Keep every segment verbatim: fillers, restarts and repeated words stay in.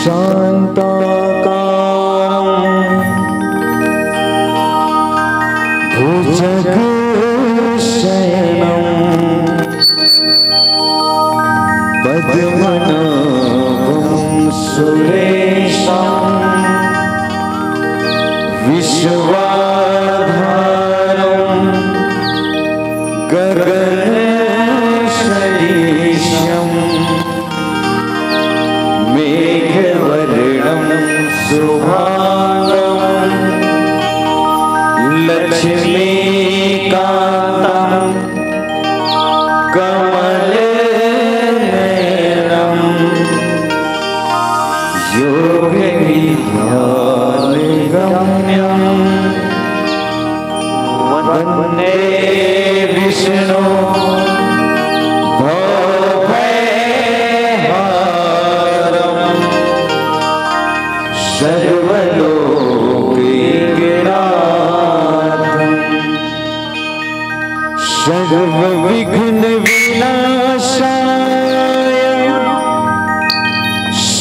शान्ताकारं भुजगशयनं पद्मनाभं सुरेशं विश्वाधारं गगनसदृशं मेघवर्णं शुभाङ्गं लक्ष्मीकान्तं कमलनयनं योगविद्यानुगम्यं वन्दे विष्णु भवभयहारं सर्वलोकैकनाथं सर्वविघ्न विनाशाय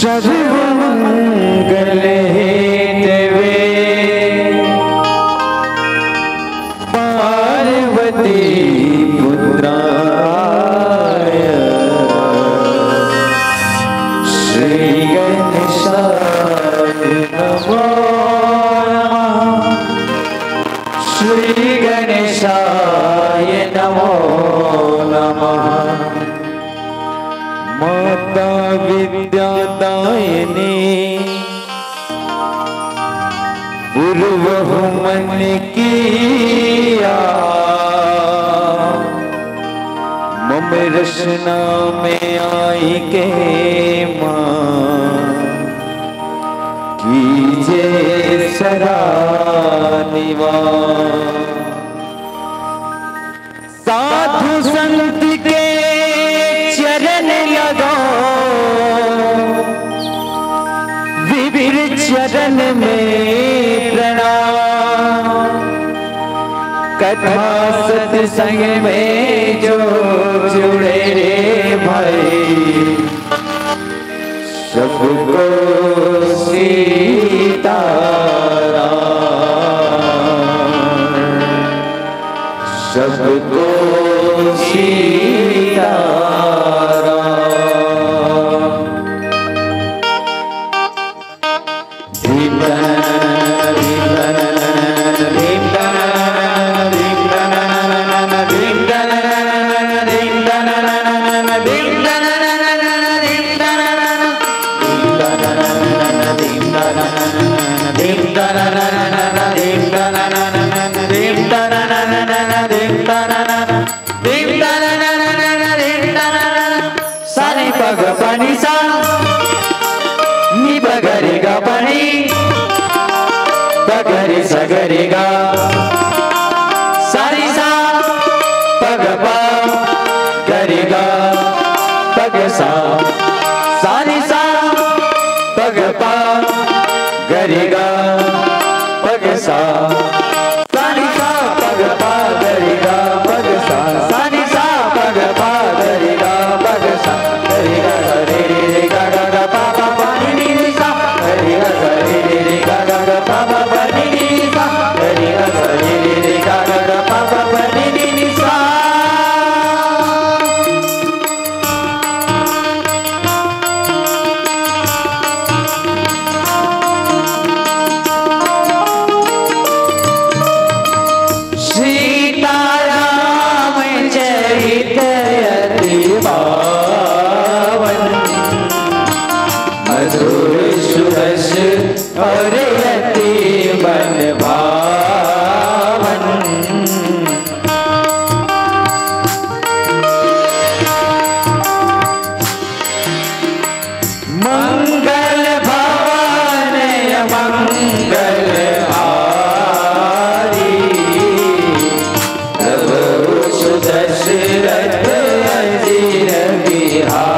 सर्वमंगल हेतवे पार्वती पुत्राय श्री गणेशाय नमो नमः। श्री गणेशाय नमो नमः। माता विद्यादायिनी गुरुवहु मन किया, मम रसना में आइके माँ कीजे सदा निवास। साधु संत के चरण लगाओ, विप्र चरण में प्रणाम। कथा सत्संग में जो जुड़े रे भाई, सबको सीताराम, सबको सीताराम। सानी पग पानी सा, नी पगरी गा पानी, पगरी सगरी गा। सानी सा, पग पा, गरी गा, पग सा। सानी सा, पग पा, गरी गा, पग सा। सानी सा पग पा गरी गा पग सा, सानी सा पग पा गरी गा पग सा, गरी गा सा रे रे रे गा गा गा पा पा पा नी नी नी सा, गरी गा सा रे रे रे गा गा गा पा पा पा नी नी नी सा, गरी गा सा रे रे रे गा गा गा पा पा पा नी नी नी सा। सीताराम चरित अति पावन, मधुर सुरस और अति मन भावन। मंगल भवन मंगल हारी, प्रभु सुदशरथ अजिर बिहारी।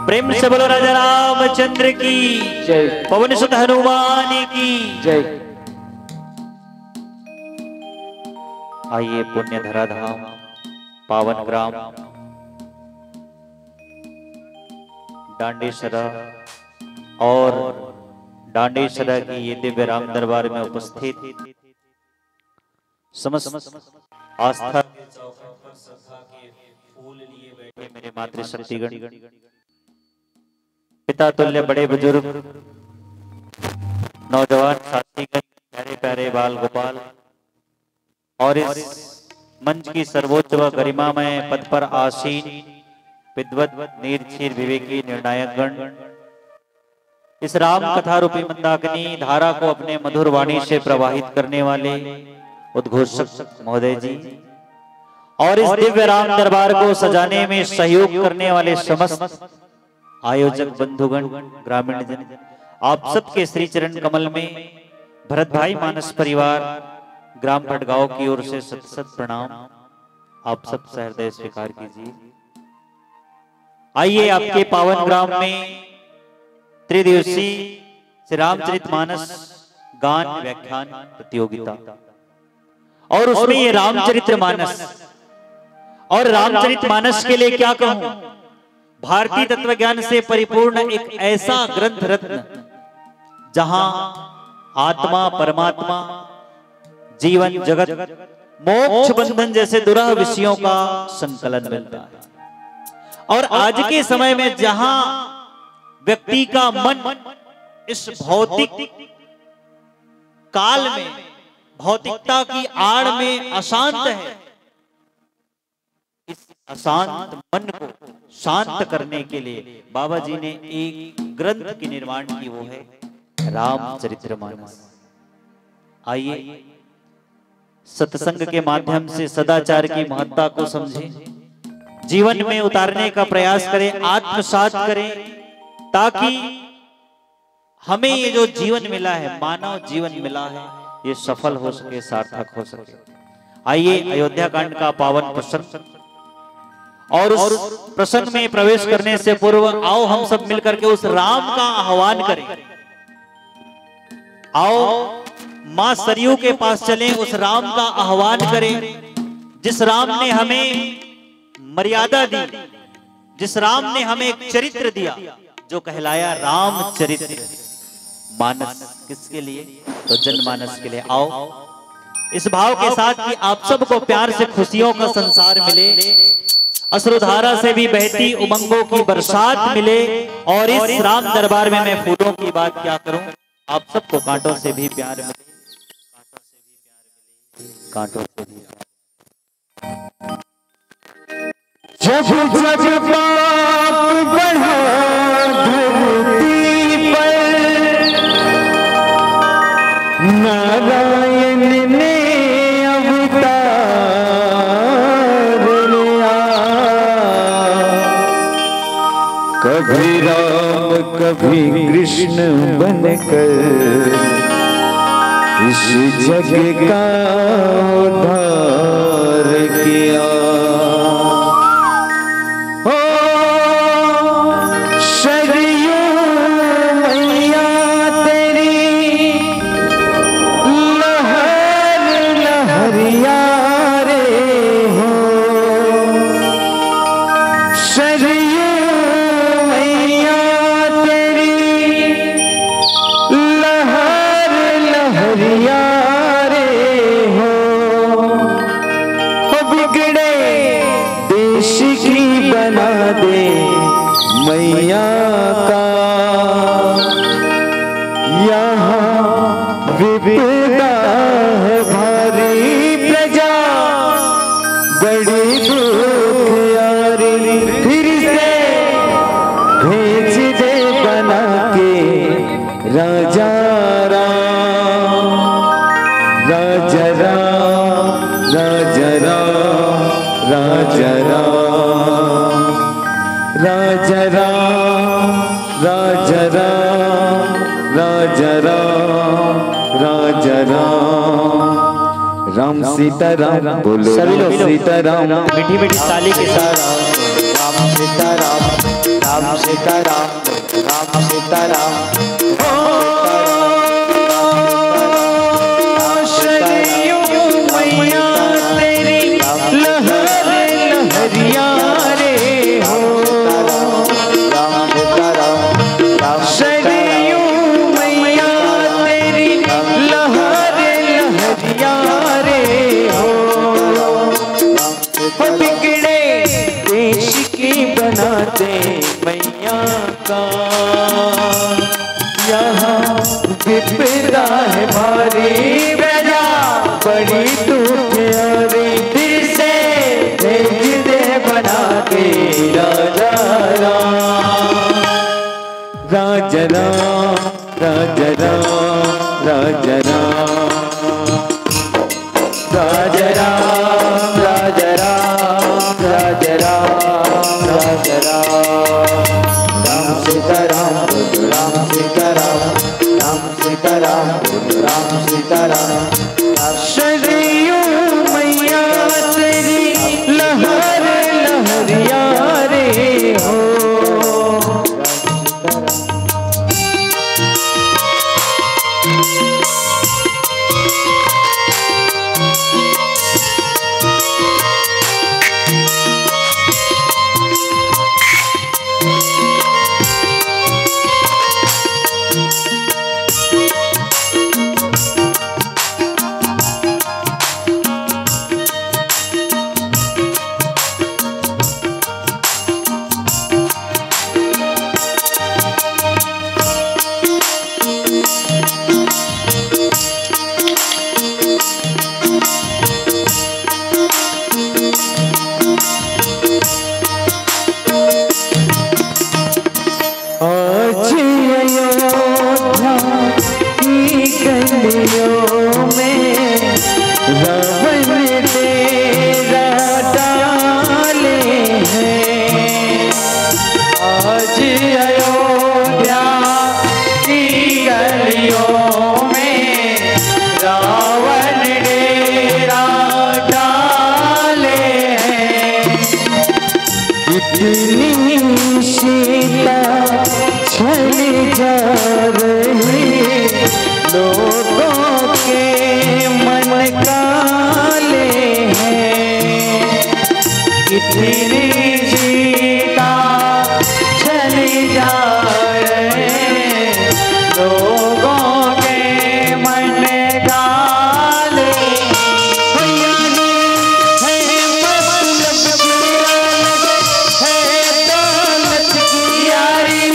प्रेम से बोलो राजा रामचंद्र की, जय। पवन सुत हनुमान की जय। आइए, पुण्य धरा धाम, पावन ग्राम डांडेसरा और डांडेसरा की ये दिव्य राम दरबार में उपस्थित समस्त आस्था के चौखट पर श्रद्धा के फूल लिए बैठे मेरे मातृशक्तिगण, पिता तुल्य बड़े बुजुर्ग, नौजवान साथीगण, प्यारे प्यारे बाल गोपाल और इस मंच की सर्वोच्च व गरिमामय पद पर आसीन विद्वत, नीरछीर विवेकी निर्णायकगण, इस राम कथा रूपी मंदाकिनी धारा को अपने मधुर वाणी से प्रवाहित करने वाले उद्घोषक महोदय जी और इस दिव्य राम दरबार को सजाने में सहयोग करने वाले समस्त आयोजक बंधुगण, ग्रामीण जन, आप सबके श्री चरण कमल में भरत भाई मानस परिवार ग्राम भटगांव की ओर से सत सत प्रणाम। आप सब सहृदय स्वीकार कीजिए। आइए, आपके पावन ग्राम में त्रिदिवसीय श्री रामचरित मानस गान व्याख्यान प्रतियोगिता और उसमें ये रामचरित्र मानस, और रामचरित मानस के लिए क्या कहूं, भारतीय तत्वज्ञान से परिपूर्ण एक ऐसा ग्रंथ रत्न जहां आत्मा, परमात्मा, जीवन, जगत, मोक्ष बंधन जैसे दुरह विषयों का संकलन मिलता है। और आज के समय में जहां व्यक्ति का मन इस भौतिक काल में, भौतिकता की आड़ में अशांत है, इस अशांत मन को शांत करने के लिए बाबा जी ने एक ग्रंथ की निर्माण की, वो है रामचरित्र मानस। आइए, सत्संग के माध्यम से सदाचार की महत्ता को समझें, जीवन में उतारने का प्रयास करें, आत्मसात करें, ताकि हमें ये जो जीवन मिला है, मानव जीवन मिला है, ये सफल हो सके, सार्थक हो सके। आइए, अयोध्या कांड का पावन प्रसंग, और उस प्रसंग में प्रवेश करने से पूर्व आओ हम सब मिलकर के उस राम का आह्वान करें। आओ, मां सरयू के पास चलें, उस राम का आह्वान करें, जिस राम ने हमें मर्यादा दी, जिस राम ने हमें एक चरित्र दिया जो कहलाया रामचरित्र मानस। किसके लिए? तो जनमानस के लिए। आओ, इस भाव के साथ कि आप सबको प्यार से खुशियों का संसार मिले, अश्रुधारा से भी बहती उमंगों की बरसात मिले, और इस राम दरबार में मैं फूलों की बात क्या करूं, आप सबको कांटों से भी प्यार मिले, कांटों से भी प्यार। जब जब पाप बढ़ा धरती पर, नारायण ने अवतार लिया। कभी राम कभी कृष्ण बनकर इस जग का उद्धार किया। हो सरयू मैया तेरी लहर लहरिया रे हो, सरयू मैया तेरी लहर लहरिया रे हो, हो बिगड़े देश की बना दे मैया का। यहाँ विपदा है भारी प्रजा बड़ी दुख यारी, फिर से भेज दे बना के राजा राम, राजा राम, राजा राम, राजा राम, राजा राम, राजा राम, राजा राम, राजा राम। राम सीताराम, बोलो सभी लोग सीताराम। मीठी मीठी ताली के साथ। राम सीताराम, राम सीताराम, राम सीताराम। ओ सरयू मैया तेरी लहर लहरिया रे हो। सरयू मैया तेरी लहर लहरिया रे हो। बिगड़े देश की बना दे मैया का। यहाँ विपदा है भारी, प्रजा बड़ी तू प्यारी, फिर से भेज दे बना के राजा राम। राजा राम, राजा राम, राजा राम। राजा राम, राजा राम, राजा राम, राजा राम। राम सीताराम, बोलो राम सीताराम, राम सीताराम, बोलो राम सीताराम। सरयू मैया तेरी लहर लहरिया रे हो। आज अयोध्या की गलियों में रावण डेरा डाले हैं। आज अयोध्या की गलियों में रावण डेरा डाले हैं। इतनी शीतल चली जा रही, लोगों के मन काले हैं। इतनी शीतल चली जा रही, लोगों के मन काले। भैया रे, है मतलब की लालच, है दौलत की यारी,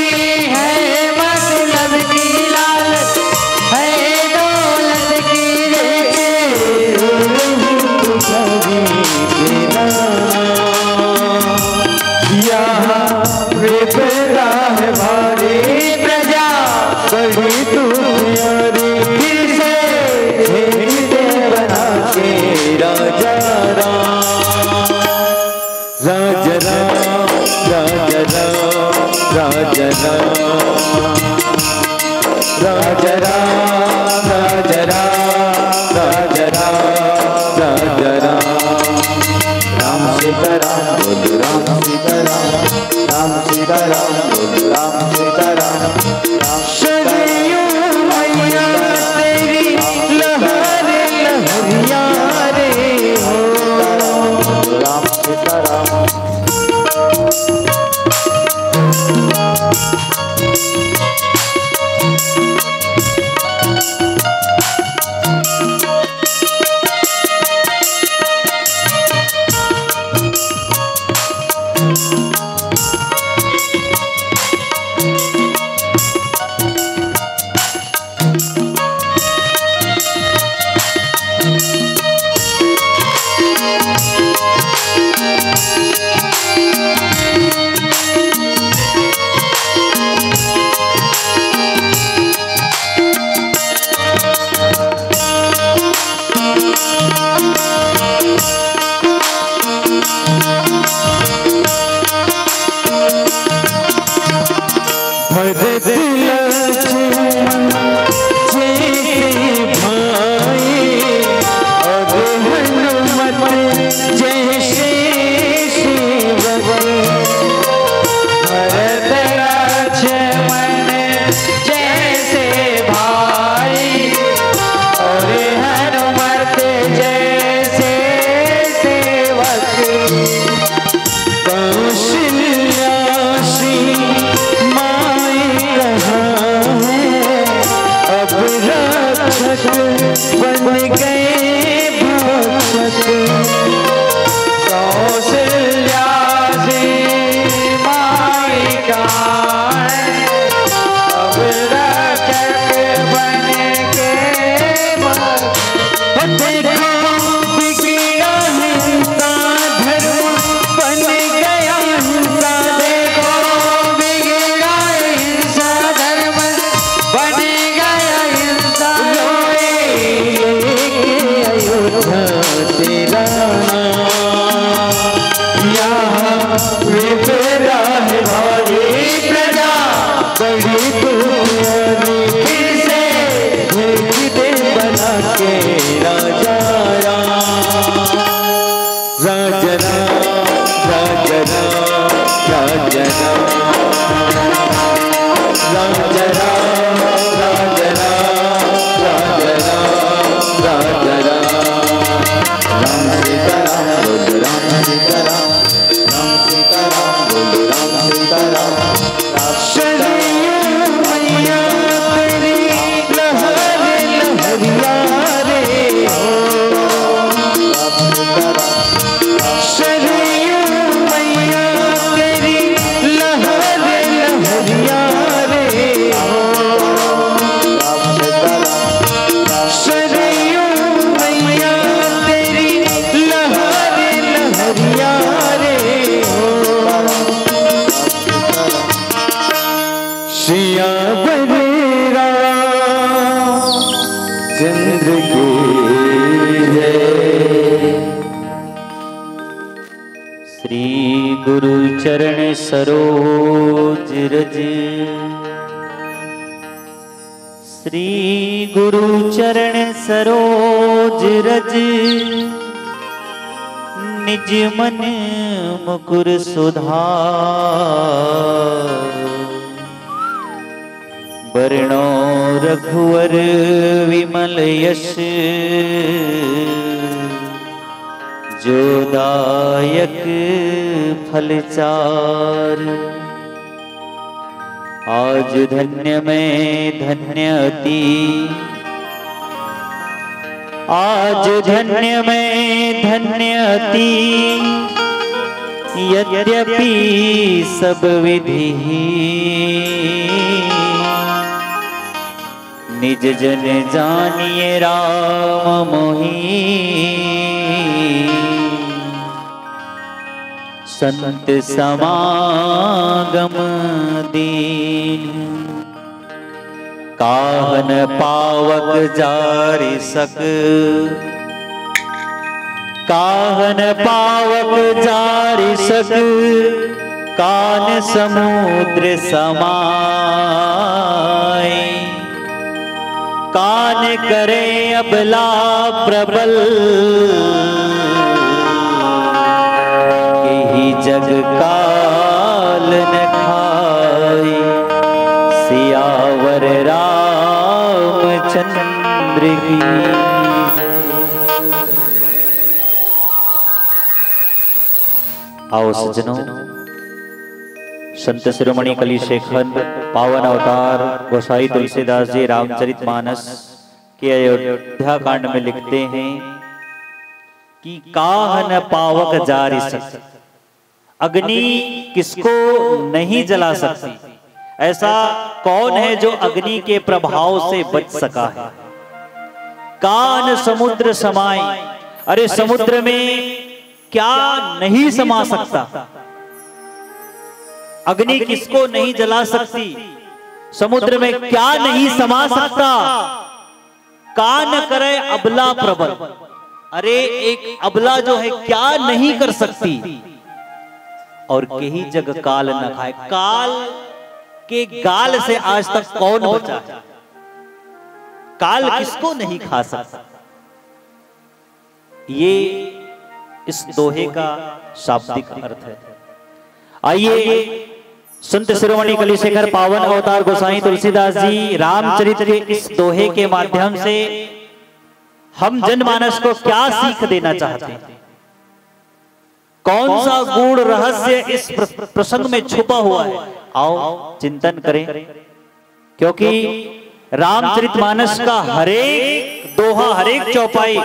है मतलब की लालच, है दौलत की रे। यहाँ विपदा है भारी, प्रजा बड़ी तू प्यारी, फिर से भेज दे बना के राजा राम। राजा राम, राजा राम, राजा राम। राजा राम, राजा राम, राजा राम, राजा राम। राम सीताराम, बोलो राम सीताराम, राम सीताराम, बोलो राम सीताराम, राम सरयू मैया तेरी लहर लहरिया रे हो। राम सीताराम। भरत लक्ष्मण जैसे भाई, और श्री गुरु चरण सरोज रज। श्री गुरु चरण सरोज रज। निज मन मुकुर सुधार। बरनउँ रघुवर विमल यश। जो दायक फल चार। आज धन्य मैं धन्य अति। आज धन्य मैं धन्य अति। यद्यपि सब विधि निज जन जानिए राम मोहि। संत समागम दीन्ह। काहन पावक जारि सक। काहन पावक जारि सक। कान समुद्र समाय। कान करे अबला प्रबल। केहि जग काल न खाई। सियावर रामचंद्र की। आओ सज्जनों, संत शिरोमणि कलिशेखर पावन अवतार गोसाई तुलसीदास जी रामचरित मानस के अयोध्या कांड में लिखते हैं कि काहन पावक जारि सक। अग्नि किसको नहीं जला सकती? ऐसा कौन है जो अग्नि के प्रभाव से बच सका है? कान समुद्र समाय। अरे, समुद्र में क्या नहीं समा सकता? अग्नि किसको नहीं जला सकती? समुद्र में क्या नहीं समा सकता? कान करे अबला प्रबल। अरे, एक अबला जो है, क्या नहीं कर सकती? और केहि जग काल न खाए। काल के गाल से आज तक कौन बचा है? काल किसको नहीं खा सकता? ये इस दोहे का शाब्दिक अर्थ है। आइए, संत शिरोमणि कलिशेखर पावन अवतार गोसाई तुलसीदास जी रामचरित के इस दोहे के माध्यम से हम जनमानस को क्या सीख देना चाहते हैं, कौन सा गूढ़ रहस्य इस प्र-, प्रसंग में छुपा हुआ है, आओ चिंतन करें। क्योंकि रामचरितमानस का हरेक दोहा, हरेक चौपाई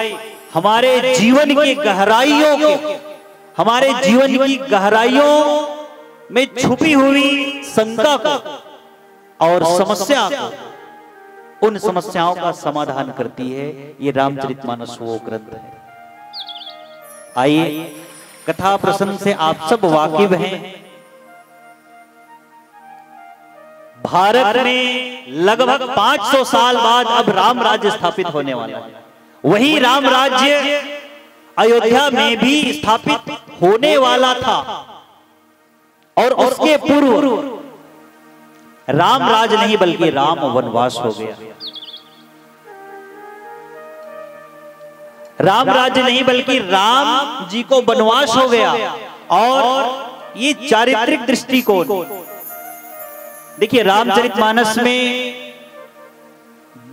हमारे जीवन की गहराइयों को, हमारे जीवन की गहराइयों में छुपी हुई शंका को और समस्या को, उन समस्याओं का समाधान करती है। ये रामचरितमानस वो ग्रंथ है। आइए, कथा प्रसंग से आप सब वाकिफ हैं। भारत में लगभग पाँच सौ साल बाद अब राम राज्य स्थापित होने वाला है। वही राम राज्य अयोध्या में भी स्थापित होने वाला था और उसके पूर्व राम राज नहीं, बल्कि राम वनवास हो गया। राम राज्य नहीं, बल्कि राम जी को वनवास हो गया और ये चारित्रिक दृष्टिकोण। देखिए, रामचरितमानस में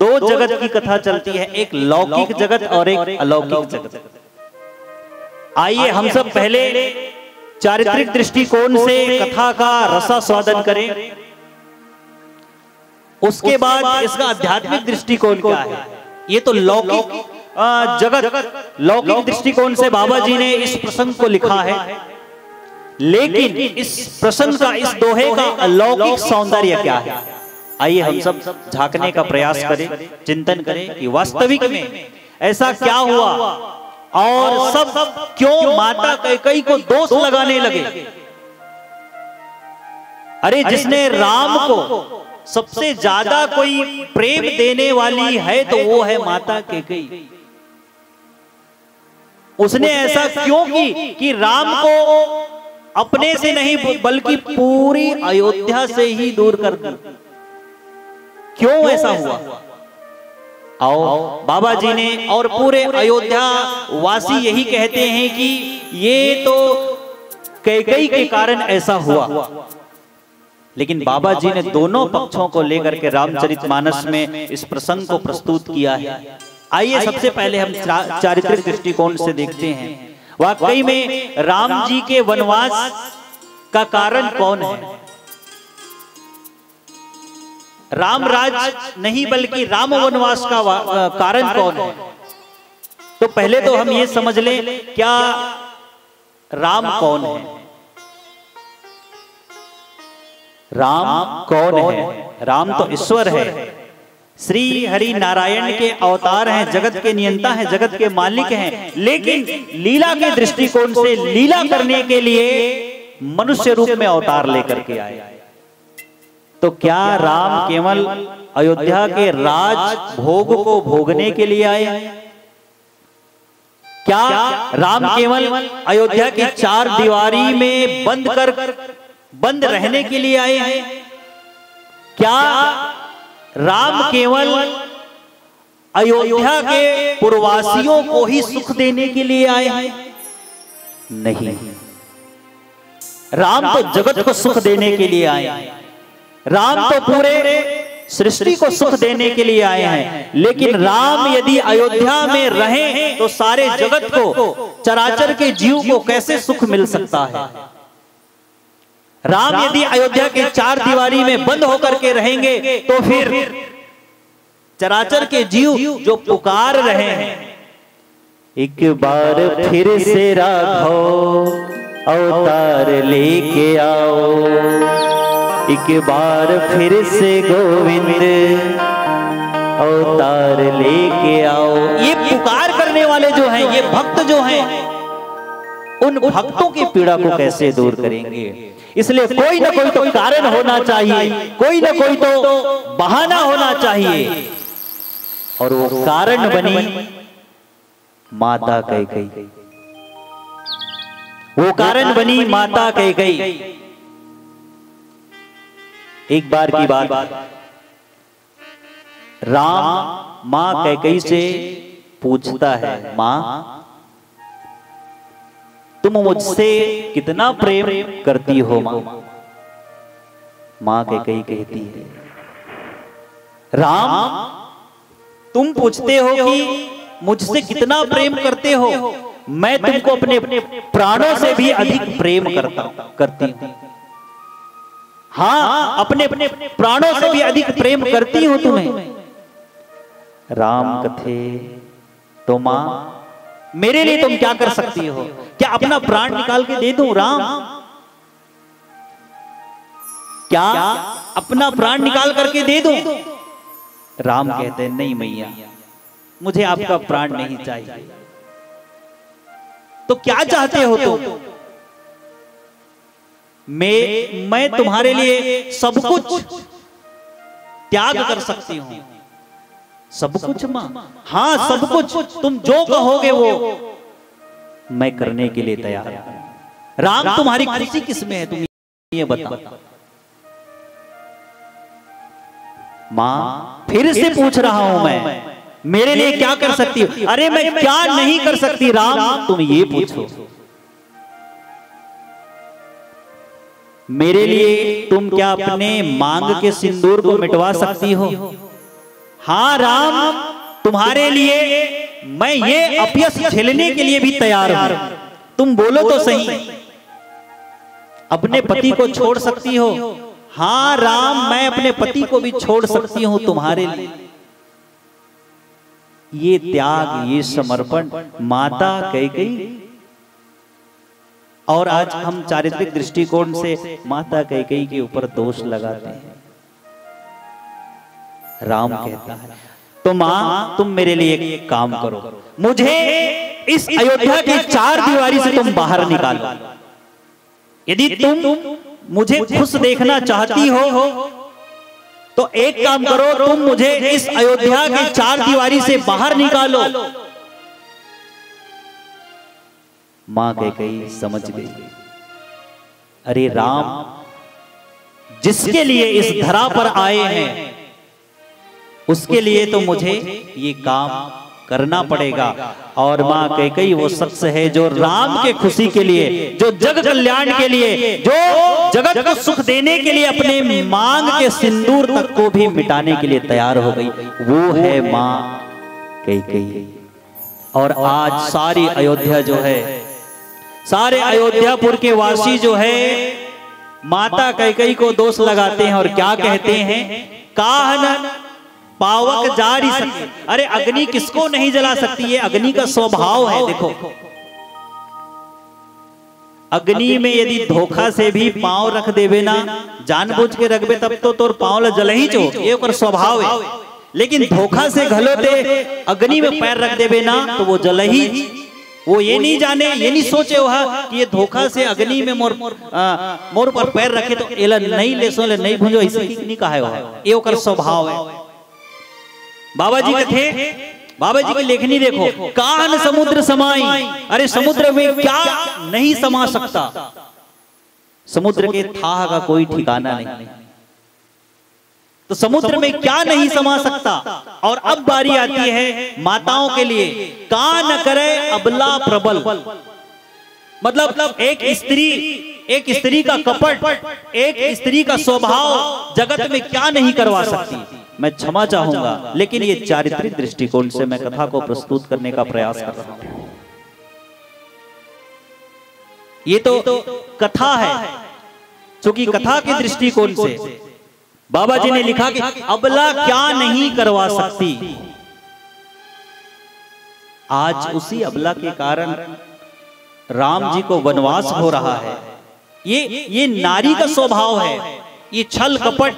दो जगत की कथा चलती है, एक लौकिक जगत और एक अलौकिक जगत। आइए, हम सब पहले चारित्रिक दृष्टिकोण से कथा का रसास्वादन करें, उसके बाद इसका आध्यात्मिक दृष्टिकोण क्या है। ये तो लौकिक, अ, जगत, लौकिक दृष्टिकोण से बाबा जी ने इस प्रसंग को लिखा है, लेकिन इस प्रसंग का, इस दोहे का अलौकिक सौंदर्य क्या है? आइए, हम सब झांकने का प्रयास करें, चिंतन करें कि वास्तविक में ऐसा क्या हुआ और सब क्यों माता कैकई को दोष लगाने लगे। अरे, जिसने राम को सबसे ज्यादा कोई प्रेम देने वाली है, तो वो है माता कैकई। उसने ऐसा क्यों की कि राम को अपने से नहीं, बल्कि पूरी अयोध्या से ही दूर कर दी? क्यों ऐसा हुआ? आओ, बाबा जी ने और पूरे अयोध्या वासी यही कहते हैं कि ये तो कैकई के कारण ऐसा हुआ। लेकिन बाबा जी ने दोनों पक्षों को लेकर के रामचरितमानस में इस प्रसंग को प्रस्तुत किया है। आइए, सबसे पहले हम चा-, चारित्रिक दृष्टिकोण से देखते हैं, वाकई में राम जी के वनवास का कारण कौन है? राम राज नहीं, बल्कि राम वनवास का वा-, अ, कारण कौन है? तो पहले तो हम ये समझ लें, क्या राम कौन है? राम कौन है? राम तो ईश्वर है, श्री हरि नारायण के अवतार हैं, जगत के नियंता हैं, जगत के मालिक हैं, लेकिन लीला के दृष्टिकोण से लीला करने के लिए मनुष्य रूप में अवतार लेकर के आए। तो क्या राम केवल अयोध्या के राज भोग को भोगने के लिए आए? क्या राम केवल अयोध्या की चार दीवारी में बंद कर, बंद रहने के लिए आए हैं? क्या राम केवल अयोध्या के पुरवासियों को ही सुख देने के लिए आए हैं? नहीं, राम तो जगत को सुख देने के लिए आए हैं। राम तो पूरे सृष्टि को सुख देने के लिए आए हैं, लेकिन राम यदि अयोध्या में रहें तो सारे जगत को, चराचर के जीव को कैसे सुख मिल सकता है? राम यदि अयोध्या के चार दीवारी में बंद होकर के रहेंगे तो फिर चराचर के जीव जो पुकार रहे हैं, एक बार फिर से राघव अवतार लेके आओ, एक बार फिर से गोविंद अवतार लेके आओ। ये पुकार करने वाले जो हैं, ये भक्त जो हैं, उन भक्तों की पीड़ा को कैसे दूर करेंगे? इसलिए कोई ना कोई तो कारण होना चाहिए, कोई ना कोई तो बहाना होना चाहिए। और वो कारण बनी माता कैकई, वो कारण बनी माता कैकई। एक बार की बात, राम माँ कैकई से पूछता है, "माँ, तुम मुझसे कितना प्रेम करती हो माँ?" माँ कैकई कहती है, "राम, तुम पूछते हो कि मुझसे कितना प्रेम करते हो, मैं तुमको अपने प्राणों से भी अधिक प्रेम करता हूँ, करती हूँ। हाँ, अपने, अपने प्राणों से भी अधिक प्रेम करती हूँ तुम्हें।" राम कथे, "तो माँ, मेरे लिए तुम क्या कर सकती हो? क्या अपना प्राण निकाल के दे दूं राम? क्या अपना प्राण निकाल करके दे दूं?" राम कहते, "नहीं मैया, मुझे आपका प्राण नहीं चाहिए।" "तो क्या चाहते हो तुम?" "मैं, मैं तुम्हारे लिए सब कुछ त्याग कर सकती हूँ।" "सब कुछ माँ?" "हाँ, सब कुछ, तुम जो कहोगे वो मैं करने के लिए तैयार हूँ।" "राम, तुम्हारी खुशी किस में है, तुम ये बताओ।" "माँ, फिर से पूछ रहा हूँ मैं, मेरे लिए क्या कर सकती हो?" "अरे, मैं क्या नहीं कर सकती राम, तुम ये पूछो।" मेरे लिए तुम क्या अपने मांग के सिंदूर को मिटवा सकती हो? हाँ राम, तुम्हारे लिए मैं ये अपयश झेलने के लिए भी तैयार हूं। तुम बोलो तो सही, अपने पति को छोड़ सकती हो? हाँ राम, मैं अपने पति को भी छोड़ सकती हूं तुम्हारे लिए। ये त्याग, ये समर्पण माता कैकेयी। और आज हम चारित्रिक दृष्टिकोण से माता कैकेयी के ऊपर दोष लगाते हैं। राम कहता है, तो मां, तुम मेरे लिए एक काम करो, मुझे इस अयोध्या की चार दीवारी से तुम बाहर निकालो। यदि तुम मुझे खुश देखना चाहती हो तो एक काम करो, तुम मुझे इस अयोध्या की चार दीवारी से बाहर निकालो। मां कैकेयी समझ गई, अरे राम, जिसके लिए इस धरा पर आए हैं उसके लिए तो मुझे ये काम करना पड़ेगा। और मां कैकेयी वो शख्स है जो राम के खुशी के लिए, जो जग कल्याण के लिए, जो जगत को सुख देने के लिए अपने मांग के सिंदूर तक को भी मिटाने के लिए तैयार हो गई। वो है मां कैकेयी। और आज सारी अयोध्या जो है, सारे अयोध्यापुर के वासी जो है, माता कैकेयी को दोष लगाते हैं और क्या कहते हैं, काहन पावक जारि सके। अरे अग्नि किसको नहीं जला सकती? ये अग्नि का स्वभाव है। देखो, अग्नि में यदि धोखा से भी पांव रख देवे ना, जानबूझ के रखबे, तब तो तोर पांव ला जलही जो, ये ओकर स्वभाव है। लेकिन धोखा से घलो ते अग्नि में पैर रख देवे ना, तो वो जलही। वो ये नहीं जाने, ये नहीं सोचे हुआ कि ये धोखा से अग्नि में मोर, आ, मोर पर पैर रखे तो एला नहीं लेसो, ले नहीं भूंजो, ऐसे नहीं कहा है हुआ। ये ओकर स्वभाव है। बाबा जी कथे, बाबा जी की लेखनी देखो, काहन समुद्र समाई। अरे समुद्र में क्या नहीं समा सकता? समुद्र के थाह का कोई ठिकाना नहीं। तो समुद्र में क्या नहीं समा सकता? और अब बारी आती है माताओं के लिए, का न करे अबला प्रबल। मतलब एक स्त्री, एक स्त्री का कपट, एक स्त्री का स्वभाव जगत में क्या नहीं करवा सकती। मैं क्षमा चाहूंगा, लेकिन ये चारित्रिक दृष्टिकोण से मैं कथा को प्रस्तुत करने का प्रयास कर रहा हूं। ये तो कथा है, क्योंकि कथा के दृष्टिकोण से बाबा जी ने लिखा कि अबला क्या नहीं करवा सकती। आज उसी अबला के कारण राम जी को वनवास हो रहा है। ये ये नारी का स्वभाव है, ये छल कपट,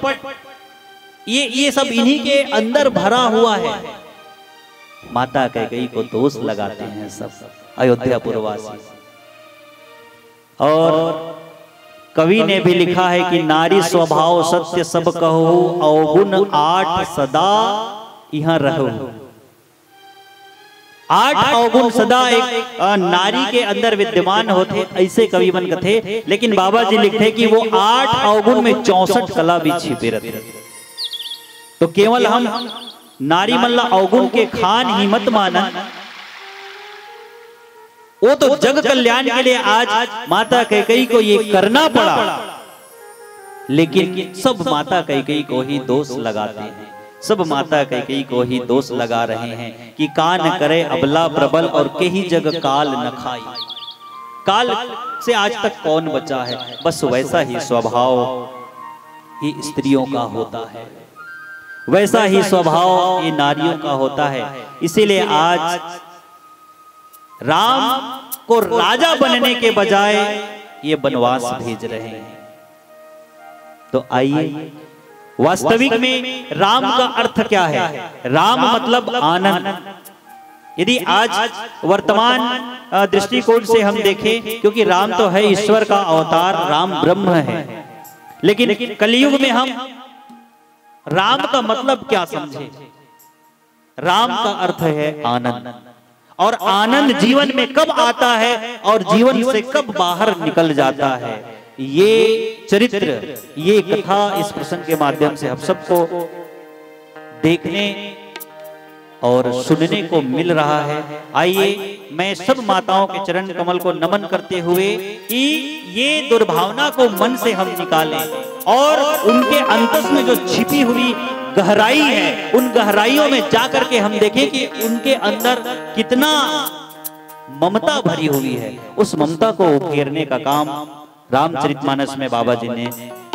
ये ये सब इन्हीं के अंदर भरा हुआ है। माता कैकेयी को दोष लगाते हैं सब अयोध्यापुरवासी। और कवि ने भी लिखा है कि नारी स्वभाव सत्य सब कहू, अवगुण आठ सदा इहां रहू। आठ अवगुण सदा एक, अ, नारी के अंदर विद्यमान होथे, ऐसे कवि मन कथे। लेकिन बाबा जी लिखथे कि वो आठ अवगुण में चौसठ कला भी छिपे रथे। तो केवल हम नारी मन ला अवगुण के खान ही मत मानन, वो तो जग कल्याण के लिए आज माता कैकेयी को ये करना पड़ा। लेकिन सब माता कैकेयी को ही दोष लगाते हैं, सब माता कैकेयी को ही दोष लगा रहे हैं कि का न करे अबला प्रबल और केही जग काल न खाई। काल से आज तक कौन बचा है? बस वैसा ही स्वभाव ये स्त्रियों का होता है, वैसा ही स्वभाव ये नारियों का होता है। इसीलिए आज राम को राजा बनने के बजाय ये वनवास भेज रहे हैं। तो आइए, वास्तविक में राम का अर्थ क्या है? राम मतलब आनंद। यदि आज वर्तमान, अ, दृष्टिकोण से हम देखें, क्योंकि राम तो है ईश्वर का अवतार, राम ब्रह्म है, लेकिन कलयुग में हम राम का मतलब क्या समझे? राम का अर्थ है आनंद। और आनंद जीवन में कब आता है और जीवन से कब बाहर निकल जाता है, ये चरित्र, ये कथा इस प्रसंग के माध्यम से हम सबको देखने और सुनने को मिल रहा है। आइए, मैं सब माताओं के चरण कमल को नमन करते हुए कि ये दुर्भावना को मन से हम निकालें और उनके अंतस में जो छिपी हुई गहराई है, उन गहराइयों में जाकर के हम देखें कि उनके अंदर कितना ममता भरी हुई है। उस ममता को उकेरने का काम रामचरितमानस में बाबा जी ने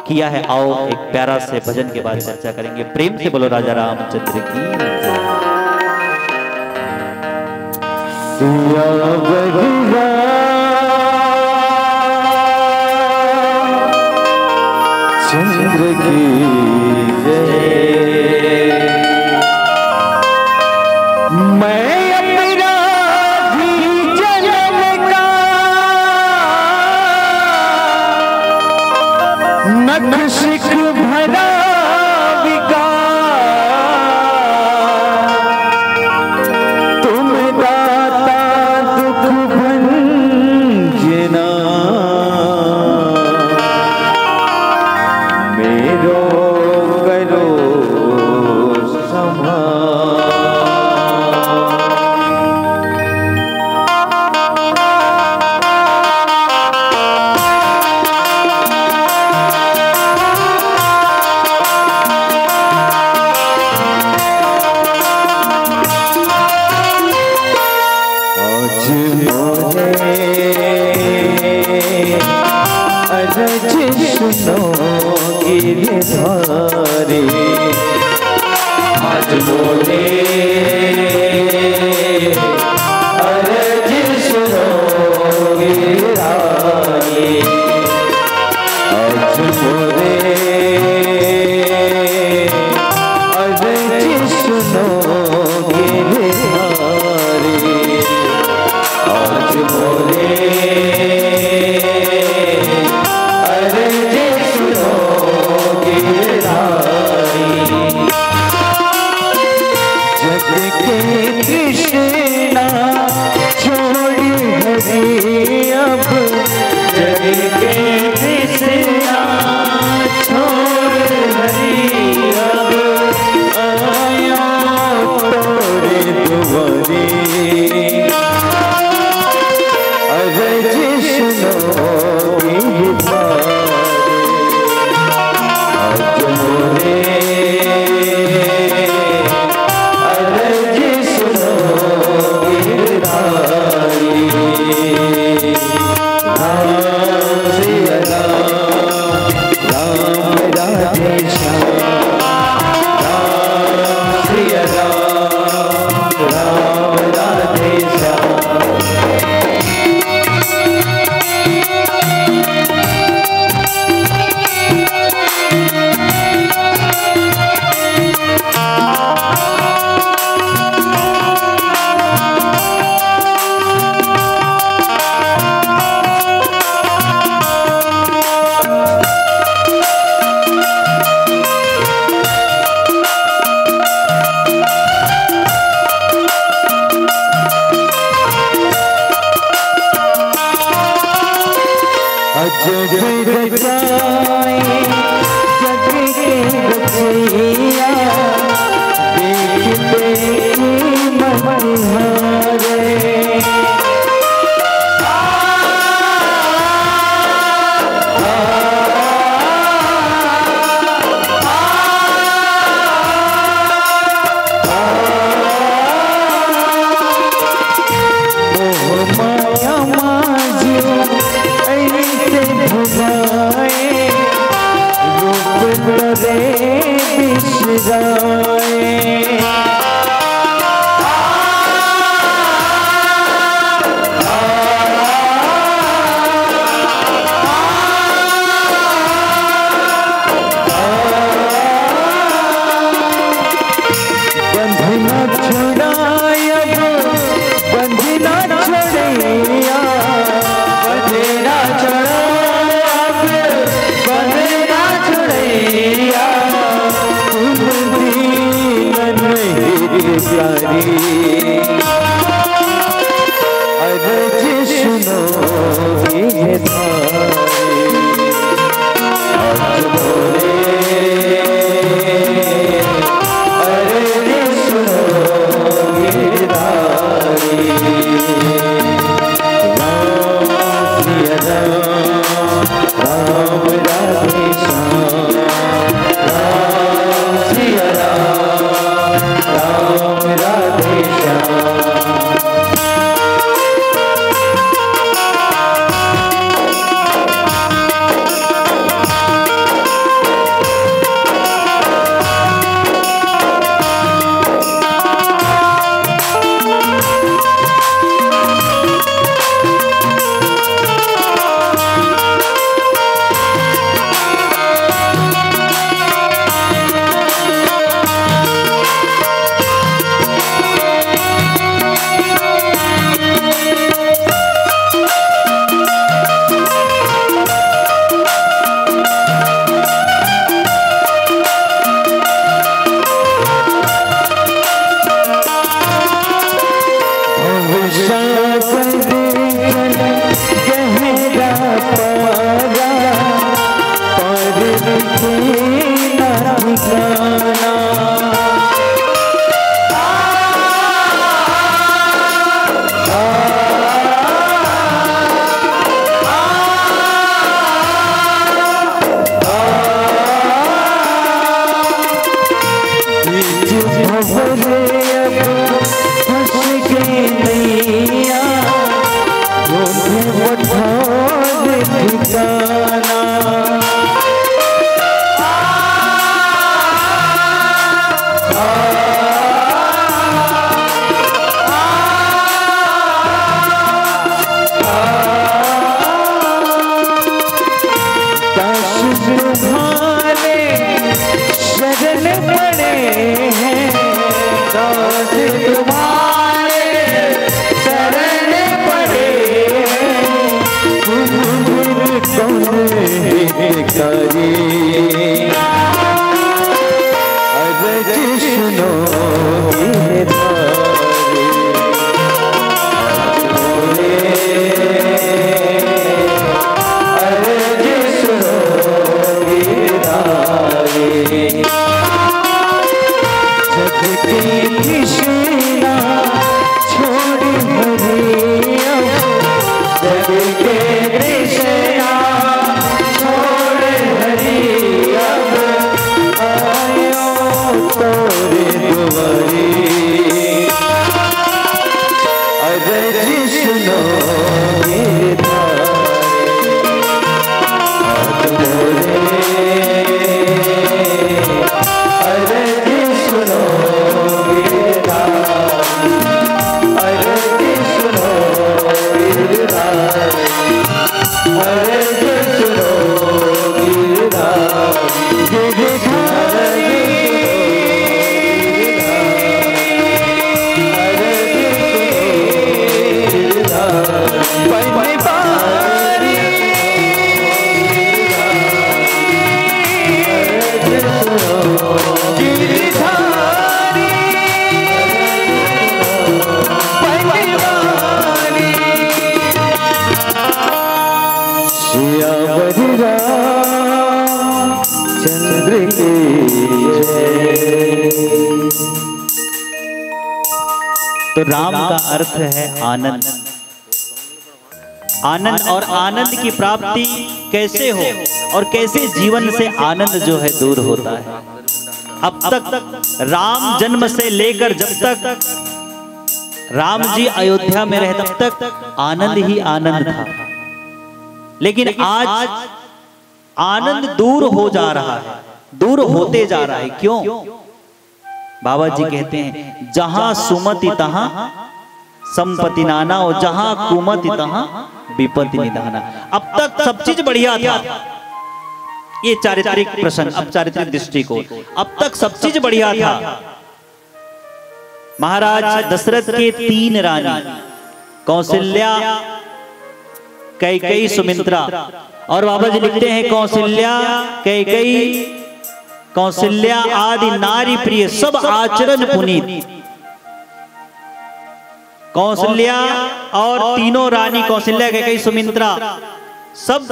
किया है। आओ, एक प्यारा से भजन के बाद चर्चा करेंगे। प्रेम से बोलो राजा रामचंद्र की जय। सिया बघरा चंद्र की जय। मैं अपराधी जन्म का नखशिख भरा विकार, तुम दाता दुख भंजना मेरो करो संभाल। आज मोरे अरज सुनो गिरधारी, आज मोरे अरज सुनो गिरधारी, आज मोरे अरज सुनो गिरधारी, आज मोरे अरज सुनो गिरधारी। जग के तृष्णा छोड़ हरि अब, जग के तृष्णा छोड़ हरि अब, आयो तोरे दुआरे। अरज सुनो गिरधारी, आज मोरे अरज सुनो गिरधारी। राम सिया राम, राम राधे श्याम, राम सिया राम, राम राधे श्याम। अजब रचाए जग के रचैया, देख देखी मन हारे। मोह माया माजू ऐसे भुलाए, रूप तरे बिसराए। बंधना छुड़ाए अब, बंधना छुड़ैया, बंधना छुड़ाए अब, बंधना छुड़ैया, तुम दीन नहीं प्यारी। अरज सुनो गिरधारी, आज मोरे अरज सुनो तेरा ठिकाना। बीच भंवर अब फंस गई नैया, ढूंढे पठार ठिकाना। काश तुम्हारे शरण पड़े हैं, काश तुम्हारे शरण पड़े हैं। गुनगुन कौन हितकारी, अरज सुनो गिरधारी। अरज सुनो गिरधारी। जग की तृष्णा छोड़ हरि अब, जग के तृष्णा छोड़ हरि अब, आयो तोरे दुआरी। अरज सुनो गिरधारी। हाथ जोड़े, अरज सुनो गिरधारी, अरज सुनो गिरधारी, अरज सुनो गिरधारी, गिरधारी। सियावर रामचंद्र की जय। तो राम का अर्थ है आनंद। आनंद और आनंद की प्राप्ति कैसे हो और कैसे जीवन से आनंद जो है दूर होता है। अब तक राम जन्म से लेकर जब तक राम जी अयोध्या में रहे, तब तक आनंद ही आनंद था। लेकिन आज आनंद दूर हो जा रहा है, दूर होते जा रहा है। क्यों? बाबा जी कहते हैं, "जहां सुमति तहां संपत्ति नाना, और जहां कुमति तहां विपत्ति निदाना।" अब तक सब चीज बढ़िया था, ये चारित्रिक प्रसंग, अब चारित्रिक दृष्टिकोण, अब तक सब चीज बढ़िया था। महाराज दशरथ के तीन रानी, कौशल्या, कैकेयी, सुमित्रा। और बाबा जी लिखते हैं, कौशल्या, कैकेयी, कौशल्या आदि नारी प्रिय, सब आचरण पुनीत। कौशल्या और तीनों रानी, कौशल्या, कैकेयी, सुमित्रा, सब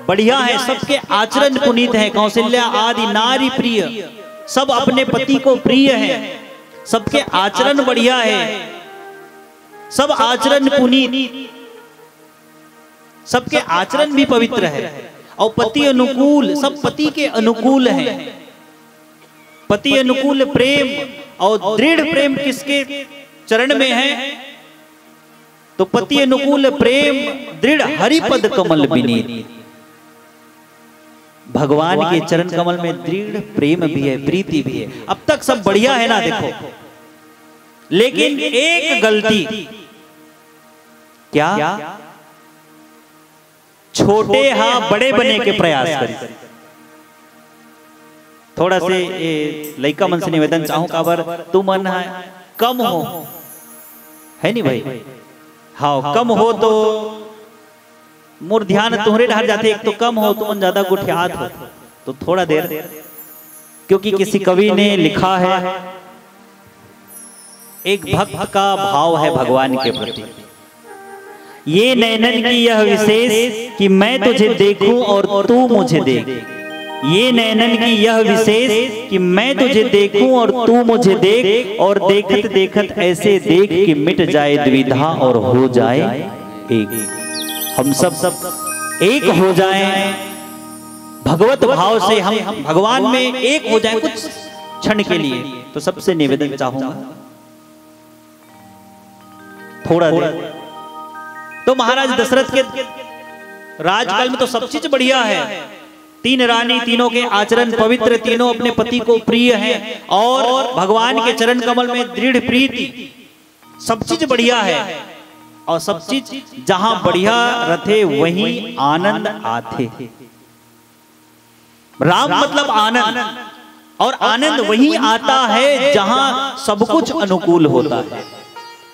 बढ़िया है, सबके आचरण पुनीत है। कौशल्या आदि नारी प्रिय, सब अपने पति को प्रिय है, सबके आचरण बढ़िया है, सब आचरण पुनीत, सबके आचरण भी पवित्र है और पति अनुकूल, सब पति के अनुकूल हैं। पति अनुकूल प्रेम, और दृढ़ प्रेम किसके चरण में है? तो पति अनुकूल प्रेम दृढ़ हरि पद कमल विनीत। भगवान के चरण कमल में दृढ़ प्रेम भी है, प्रीति भी है। अब तक सब बढ़िया है ना, देखो, लेकिन एक गलती। क्या? छोटे हा बड़े बने के प्रयास करी। थोड़ा से ए, लइका मन से निवेदन चाहूं, काबर तुमन ह कम हो, है नी भाई? हाँ, कम हो तो मोर ध्यान तुहरे डहर जाथे। एक तो कम हो, तुमन ज्यादा गोठियात हो, तो थोड़ा देर, क्योंकि किसी कवि ने लिखा है, एक भक्त का भाव है भगवान के प्रति, "ये नैनन की यह विशेष कि मैं तुझे देखूं और तू मुझे देख।" ये नैनन की यह विशेष कि मैं तुझे देखूं और तू मुझे देख, और देखत देखत ऐसे देख कि मिट जाए द्विधा और हो जाए एक। हम सब सब एक हो जाएं, भगवत भाव से हम भगवान में एक हो जाएं कुछ क्षण के लिए। तो सबसे निवेदन चाहूंगा, थोड़ा देर। तो महाराज दशरथ के राजकाल में तो सब चीज बढ़िया है, तीन रानी, तीनों के आचरण पवित्र, तीनों अपने पति को प्रिय हैं और भगवान के चरण कमल में दृढ़ प्रीति, सब चीज बढ़िया है। और सब चीज जहां बढ़िया रथे वहीं आनंद आथे। राम मतलब आनंद, और आनंद वहीं आता है जहां सब कुछ अनुकूल होता है।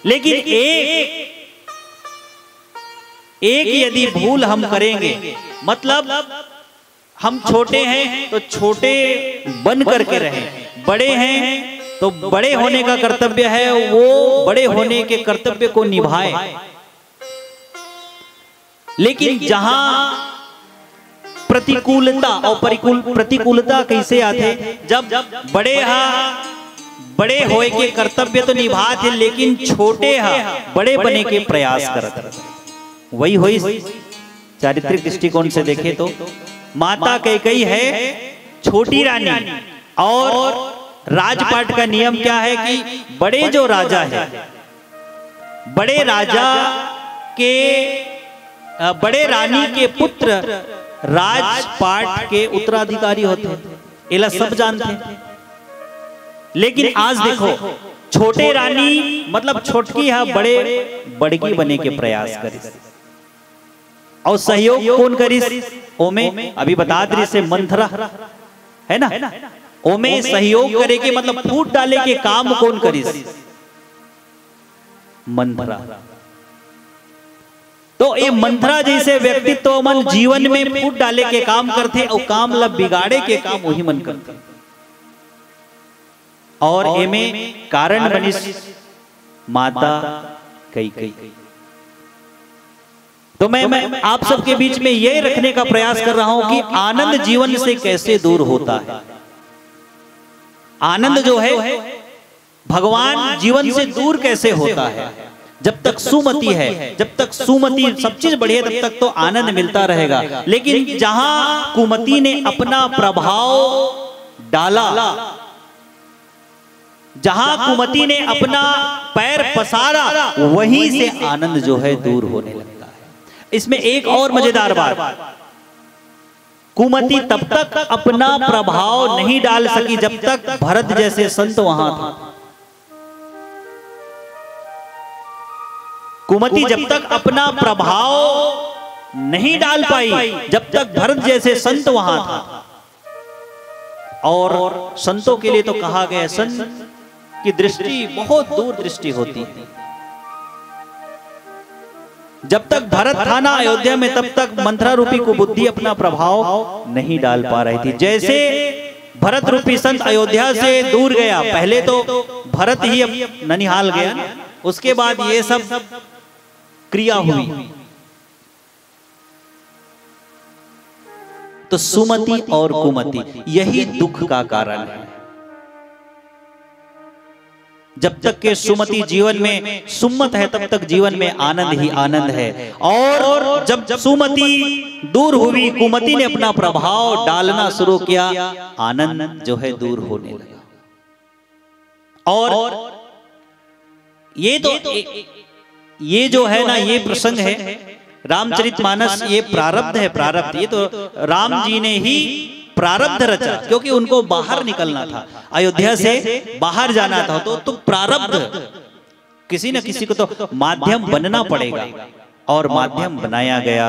लेकिन एक एक यदि भूल हम करेंगे, मतलब हम छोटे हैं तो छोटे बन करके रहें, बड़े हैं तो बड़े होने का कर्तव्य है, वो बड़े होने के कर्तव्य को निभाएं। लेकिन जहां प्रतिकूलता और परिकूल प्रतिकूलता कैसे आथे, जब बड़े हा बड़े होए के कर्तव्य तो निभात हे, लेकिन छोटे हा बड़े बने के प्रयास करत हे। वही होई चारित्रिक दृष्टिकोण से देखे तो माता कैकई है छोटी रानी, और राजपाट का नियम क्या है कि बड़े जो राजा है, बड़े राजा के अ, बड़े रानी के पुत्र राजपाट के उत्तराधिकारी होते हैं, एला सब जानते हैं। लेकिन आज देखो, छोटे रानी मतलब छोटकी हा बड़े बड़की बने के प्रयास करिस, और सहयोग कौन करिस? ओमे अभी बतात रहिसे मंथरा, है ना? ओमे सहयोग करे के मतलब फूट डाले के काम कौन करिस? मंथरा। तो ये मंथरा जैसे व्यक्तित्व मन जीवन में फूट डाले के काम करथे और काम ला बिगाड़े के काम वही मन करथे। और एमे कारण बनिस माता कैकई। तो मैं, मैं आप सबके बीच में ये रखने का प्रयास कर रहा हूं कि आनंद जीवन से कैसे दूर होता है। आनंद जो है भगवान जीवन से दूर कैसे होता है। जब तक सुमति है, जब तक सुमति सब चीज बढ़िया, तब तक तो आनंद मिलता रहेगा। लेकिन जहां कुमति ने अपना प्रभाव डाला, जहां कुमति ने अपना पैर पसारा, वहीं से आनंद जो है दूर होने लगता है। इसमें एक और मजेदार बात, कुमति तब तक अपना प्रभाव नहीं डाल सकी जब तक भरत जैसे संत वहां था। कुमति जब तक अपना प्रभाव नहीं डाल पाई, जब तक भरत जैसे संत वहां था। और संतों के लिए तो कहा गया, संत की दृष्टि बहुत दूर दृष्टि होती है। जब तक भरत था ना अयोध्या में, तब तक मंथरा रूपी कुबुद्धि अपना प्रभाव नहीं डाल पा रही थी। जैसे भरत रूपी संत अयोध्या से दूर गया, पहले तो भरत ही अब ननिहाल गया ना, उसके बाद ये सब क्रिया हुई। तो सुमति और कुमति यही दुख का कारण है। जब तक के सुमति जीवन में सुमत है, तब तक जीवन में आनंद ही आनंद है। और जब सुमति दूर हुई, कुमति ने अपना प्रभाव डालना शुरू किया, आनंद जो है दूर होने लगा। और ये तो ये जो है ना, ये प्रसंग है रामचरितमानस, ये प्रारब्ध है, प्रारब्ध। ये तो राम जी ने ही प्रारब्ध रचा, क्योंकि उनको बाहर निकलना था, अयोध्या से बाहर जाना था, तो तो प्रारब्ध, किसी न किसी को तो माध्यम बनना पड़ेगा। और माध्यम बनाया गया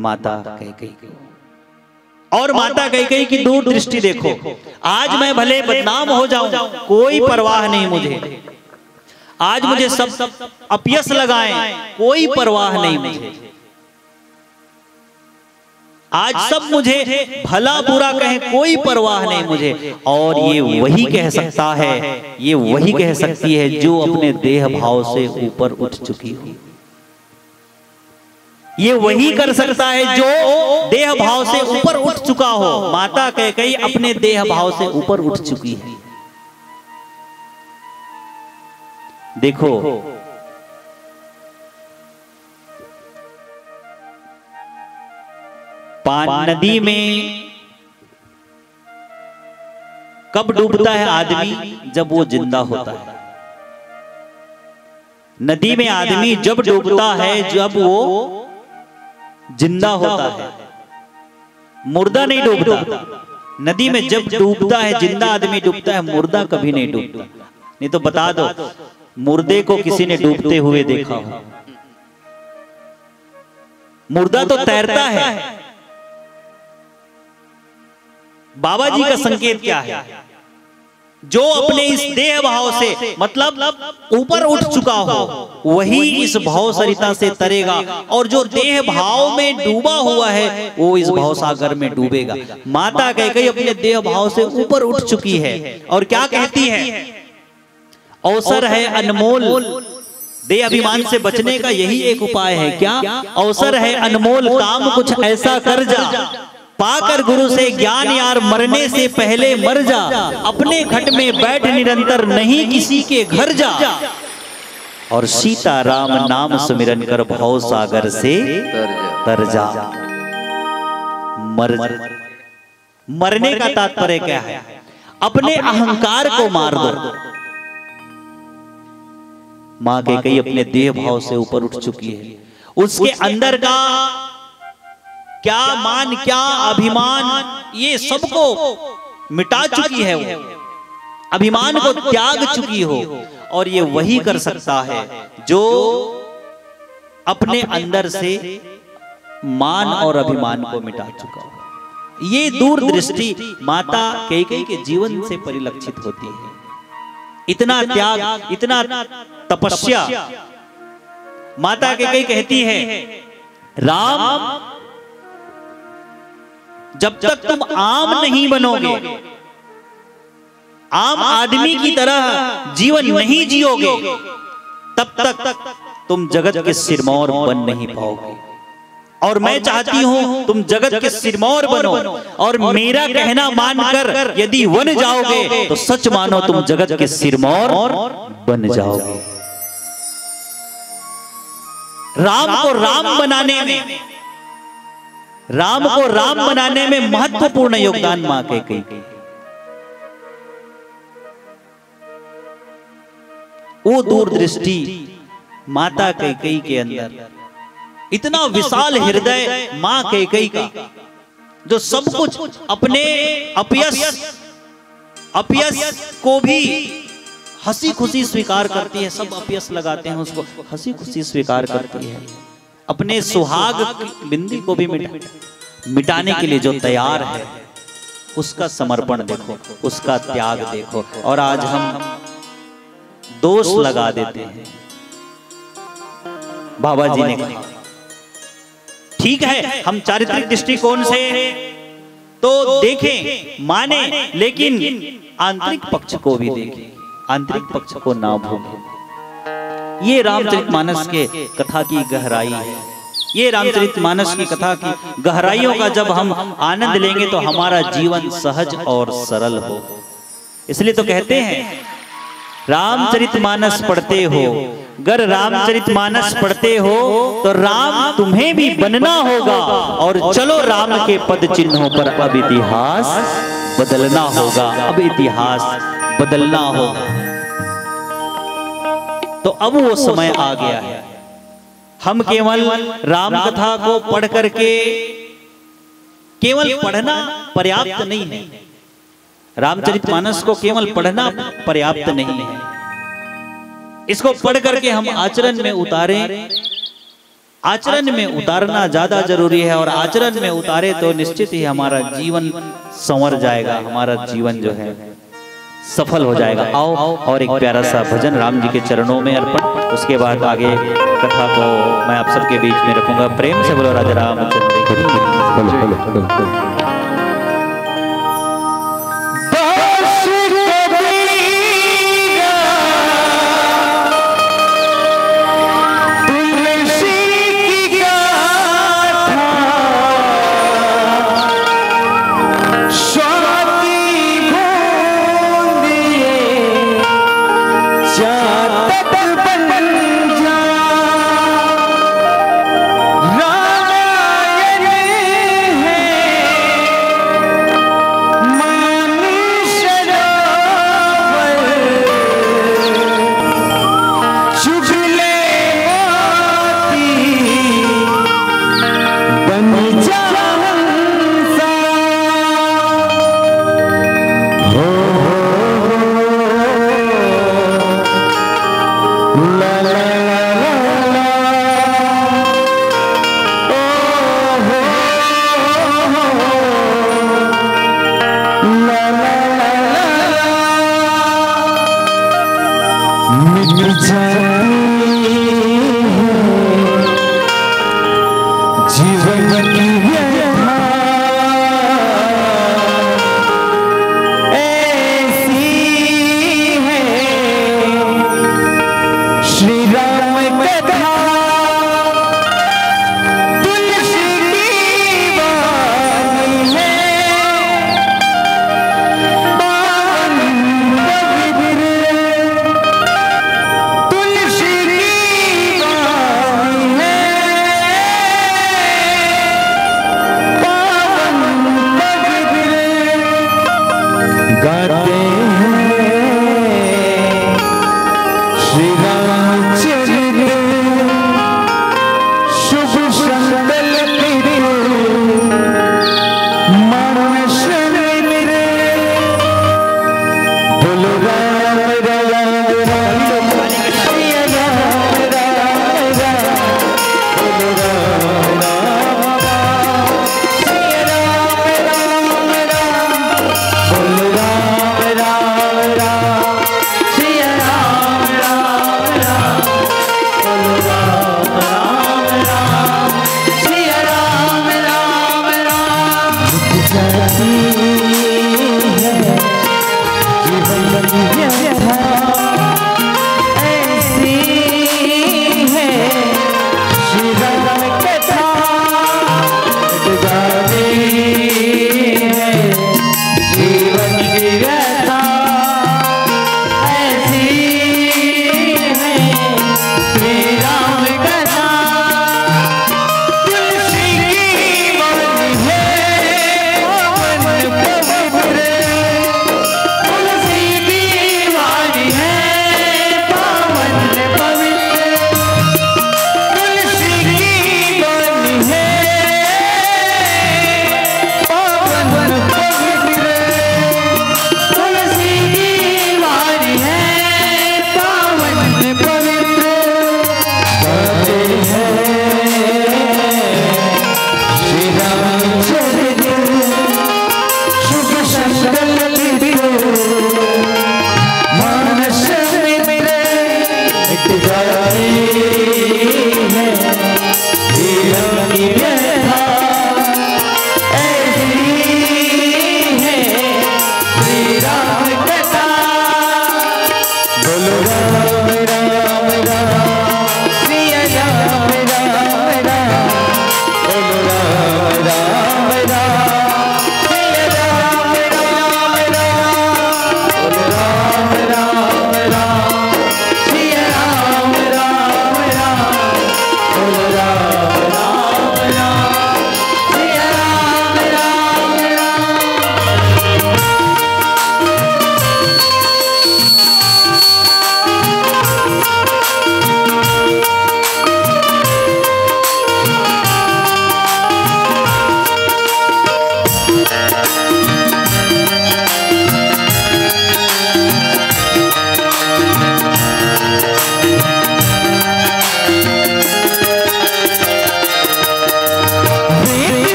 माता कैकई को। और माता कैकई की दूरदृष्टि देखो, आज मैं भले बदनाम हो जाऊं, कोई परवाह नहीं मुझे, आज मुझे सब अपयस लगाएं, कोई परवाह नहीं मुझे, आज सब मुझे भला बुरा कहें, कोई परवाह नहीं मुझे। और ये वही कह सकता है, ये वही कह सकती है जो अपने देह भाव से ऊपर उठ चुकी हो। ये वही कर सकता है जो देह भाव से ऊपर उठ चुका हो। माता कैकई अपने देह भाव से ऊपर उठ चुकी है। देखो, पान नदी में कब डूबता है आदमी? जब वो जिंदा होता है। नदी में आदमी जब डूबता है, जब वो जिंदा होता है, मुर्दा नहीं डूबता। नदी में जब डूबता है, जिंदा आदमी डूबता है, मुर्दा कभी नहीं डूबता। नहीं तो बता दो, मुर्दे को किसी ने डूबते हुए देखा हो? मुर्दा तो तैरता है। बाबा जी का संकेत क्या है? जो अपने इस देह भाव से, मतलब, ऊपर उठ चुका हो, वही इस भाव सरिता से तरेगा। और जो देह भाव में डूबा हुआ है, वो इस भाव सागर में डूबेगा। माता कैकई अपने देह भाव से ऊपर उठ चुकी है और क्या कहती है? अवसर है अनमोल, देह अभिमान से बचने का यही एक उपाय है। क्या? अवसर है अनमोल, काम कुछ ऐसा कर जा, पाकर गुरु से ज्ञान यार, मरने से पहले मर जा, अपने घट में बैठ निरंतर, नहीं किसी के घर जा, और सीता राम नाम सुमिरन कर, भव सागर से तर जा। मर, मरने का तात्पर्य क्या है? अपने अहंकार को मार दो। माँ कैकई अपने देह भाव से ऊपर उठ चुकी है। उसके अंदर का क्या मान, क्या अभिमान, ये सबको मिटा चुकी है वो, अभिमान को त्याग चुकी हो। और ये वही कर सकता है जो अपने अंदर से मान और अभिमान को मिटा चुका हो। ये दूरदृष्टि माता कैकई के जीवन से परिलक्षित होती है। इतना त्याग, इतना तपस्या। माता कैकई कहती है, राम, जब तक तुम आम नहीं बनोगे, आम आदमी की तरह जीवन नहीं जियोगे, तब तक तुम जगत के सिरमौर बन नहीं पाओगे। और मैं चाहती हूं तुम जगत के सिरमौर बनो, और मेरा कहना मानकर यदि वन जाओगे तो सच मानो तुम जगत के सिरमौर बन जाओगे। राम को राम बनाने में, राम को राम बनाने में महत्वपूर्ण योगदान मां कैकई के। वो दूरदृष्टि माता कैकई के अंदर, इतना विशाल हृदय मां कैकई का, जो सब कुछ अपने अपयश, अपयश को भी हंसी खुशी स्वीकार करती है। सब अपयश लगाते हैं, उसको हंसी खुशी स्वीकार करती है। अपने सुहाग की बिंदी को भी मिटा, मिटाने के लिए जो तैयार है, उसका समर्पण देखो, उसका त्याग देखो। और आज हम दोष लगा देते हैं। बाबा जी ने कहा, ठीक है, हम चारित्रिक दृष्टिकोण से तो देखें, माने, लेकिन आंतरिक पक्ष को भी देखें, आंतरिक पक्ष को ना भूलें। ये रामचरितमानस के कथा की गहराई है। ये रामचरितमानस की कथा की गहराइयों का जब हम आनंद लेंगे तो हमारा जीवन सहज और सरल हो। इसलिए तो कहते हैं, रामचरितमानस पढ़ते हो, अगर रामचरितमानस पढ़ते हो तो राम तुम्हें भी बनना होगा। और चलो राम के पद चिन्हों पर अब इतिहास बदलना होगा, अब इतिहास बदलना होगा। तो अब वो समय आ गया है। हम केवल राम कथा को पढ़ करके, केवल पढ़ना पर्याप्त नहीं है, रामचरितमानस को केवल पढ़ना पर्याप्त नहीं है, इसको पढ़ करके हम आचरण में उतारें। आचरण में उतारना ज्यादा जरूरी है, और आचरण में उतारे तो निश्चित ही हमारा जीवन संवर जाएगा, हमारा जीवन जो है सफल हो जाएगा। आओ, और एक प्यारा सा भजन राम जी के चरणों में अर्पण, उसके बाद आगे कथा को मैं आप सबके बीच में रखूंगा। प्रेम से बोलो राजा रामचंद्र की। Hello, hello, hello, hello. जाती है जीवन की व्यथा ऐसी है। श्री राम कथा तुलसी की वाणी है, पावन पवित्र तुलसी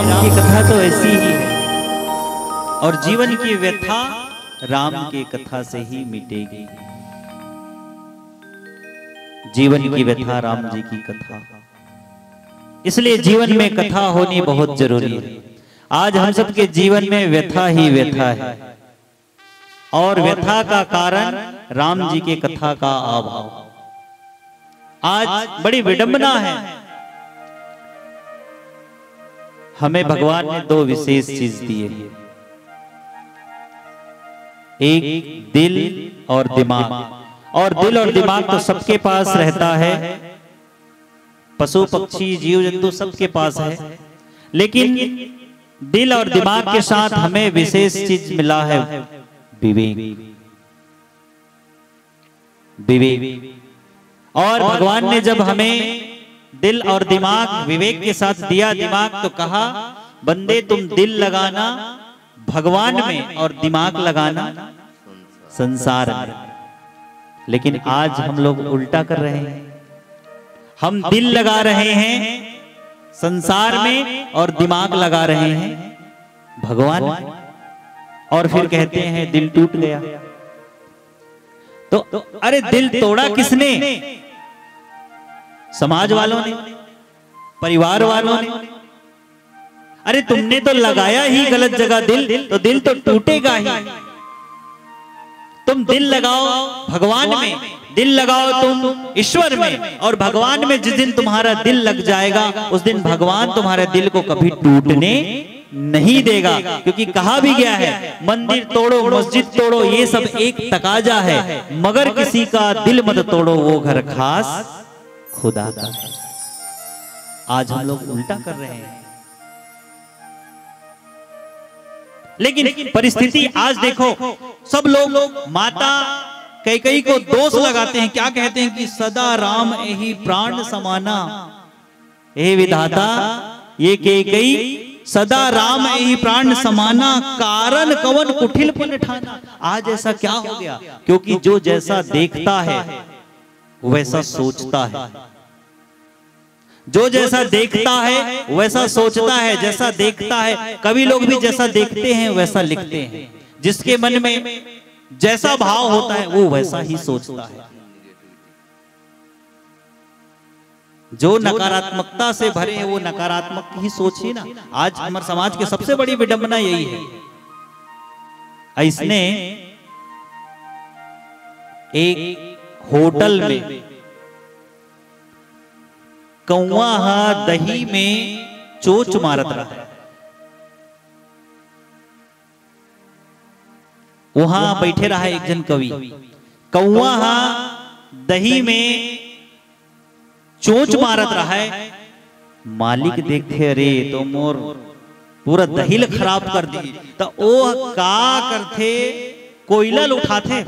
राम की कथा तो ऐसी ही है, और जीवन की व्यथा राम की कथा से ही मिटेगी। जीवन की व्यथा राम जी की कथा, इसलिए जीवन में कथा होनी बहुत जरूरी है। आज हम सबके जीवन में व्यथा ही व्यथा है, और व्यथा का कारण राम जी के कथा का अभाव। आज बड़ी विडंबना है, हमें भगवान ने दो विशेष चीज दिए हैं, एक दिल और दिमाग। और दिल और दिमाग तो सबके पास रहता है, पशु पक्षी जीव जंतु सबके पास है, लेकिन दिल और दिमाग के साथ हमें विशेष चीज मिला है, विवेक। विवेक। और भगवान ने जब हमें दिल और दिमाग विवेक के साथ दिया, दिमाग, तो कहा, बंदे, तुम दिल लगाना भगवान में और दिमाग लगाना संसार में। लेकिन आज हम लोग उल्टा कर रहे हैं, हम दिल लगा रहे हैं संसार में और दिमाग लगा रहे हैं भगवान में, और फिर कहते हैं, दिल टूट गया। तो अरे, दिल तोड़ा किसने? समाज वालों ने, परिवार वालों ने। अरे, तुमने तो लगाया ही गलत जगह दिल, तो दिल तो टूटेगा ही। तुम दिल लगाओ भगवान में, दिल लगाओ तुम ईश्वर में, और भगवान में जिस दिन तुम्हारा दिल लग जाएगा, उस दिन भगवान तुम्हारे दिल को कभी टूटने नहीं देगा। क्योंकि कहा भी गया है, मंदिर तोड़ो, मस्जिद तोड़ो, ये सब एक तकाजा है, मगर किसी का दिल मत तोड़ो, वो घर खास खुदा का है। आज हम लोग उल्टा कर रहे हैं। लेकिन परिस्थिति आज देखो, सब लोग माता कैकई को दोष लगाते हैं, क्या कहते हैं कि सदा राम एहि प्राण समाना। हे विधाता, ये कैकई, सदा राम एहि प्राण समाना, कारण कवन कुटिलपन ठाना। आज ऐसा क्या हो गया? क्योंकि जो जैसा देखता है, वैसा सोचता है। जो जैसा देखता है, वैसा सोचता है, जैसा देखता है। कवि लोग भी जैसा देखते हैं, वैसा लिखते हैं। जिसके मन में जैसा भाव होता है, वो वैसा ही सोचता है। जो नकारात्मकता से भरे हैं, वो नकारात्मक ही सोच ही ना। आज हमारे समाज की सबसे बड़ी विडंबना यही है। ऐसने एक होटल में कौवा हा दही में चोच मारत रहा है। वहां बैठे रहा एक जन कवि, कौवा हा दही में चोच मारत रहा है। मालिक देखथे, अरे, तो मोर पूरा दही ल खराब कर दी। तो ओ का करथे, कोयला ल उठाथे।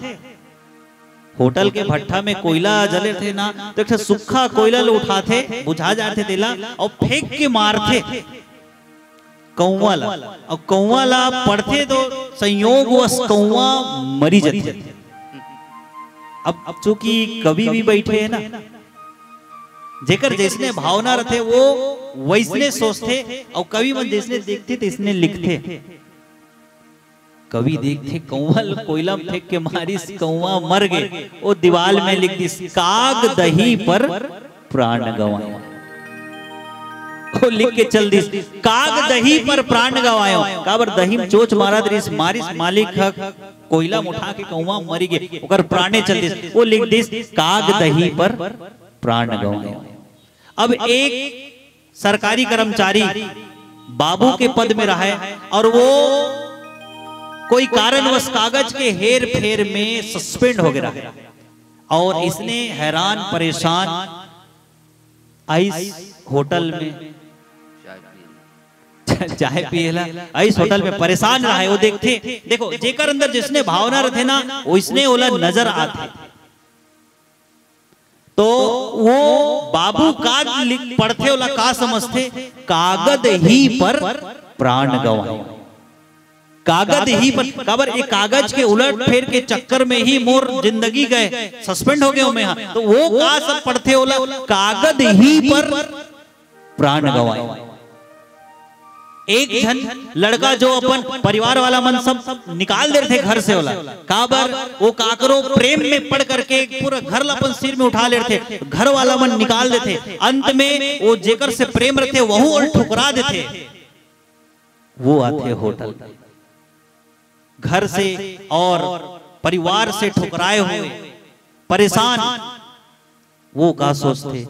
होटल के भट्ठा में कोयला जले थे ना, तो एक ठो सूखा कोयला ल उठाथे, बुझा जाथे तेला, और फेंक के मारथे कौवा ला। और कौवा ला पड़थे तो संयोगवश कौवा मरी जाथे। अब, अब चूंकि कवि भी बैठे हैं ना, जेकर जैसने भावना रथे, वो वैसने सोचथे, और कवि मन जैसने देखथे, तैसने लिखथे। कवि देखथे, कौवा ल कोयला में फेंक के मारिस, कौवा मर गे, वो दीवाल में लिख दिस, "काग दही पर प्राण गंवायो।" वो लिख के चल दिस, "काग दही पर प्राण गंवायो।" काबर दही में चोच मारत रिस, मारिस, मालिक ह कोयला में उठा के कौवा मरी गे, ओकर प्राणे चल दिस, वो लिख दिस, "काग दही पर प्राण गंवायो।" अब एक सरकारी कर्मचारी बाबू के पद में रहा है और वो कोई कारणवश कागज के हेर फेर में सस्पेंड हो गया और इसने हैरान परेशान आइस होटल में चाय पिएला, आइस होटल में परेशान रहा है। वो देखथे, देखो, जेकर अंदर जिसने भावना रथे ना, वैसने ओला नजर आथे। तो वो बाबू का लिख पढ़थे, ओला का समझथे? कागद ही पर प्राण गंवायो। कागद ही पर, काबर ये कागज के उलट फेर के चक्कर में ही मोर जिंदगी गए, सस्पेंड हो गए मैं, हाँ। तो वो का सब पढ़थे, ओला कागद ही पर प्राण गंवायो। एक झन लड़का जो अपन परिवार वाला मन सब निकाल दे रथे घर से, ओला काबर वो काकरो प्रेम में पड़ करके पूरा घर ला अपन सिर में उठा ले रथे, घर वाला मन निकाल देथे, अंत में वो जेकर से प्रेम रथे वहू ओला ठुकरा देथे। वो आथे होटल में, घर से और परिवार से ठुकराए हुए, परेशान। वो का सोचथे,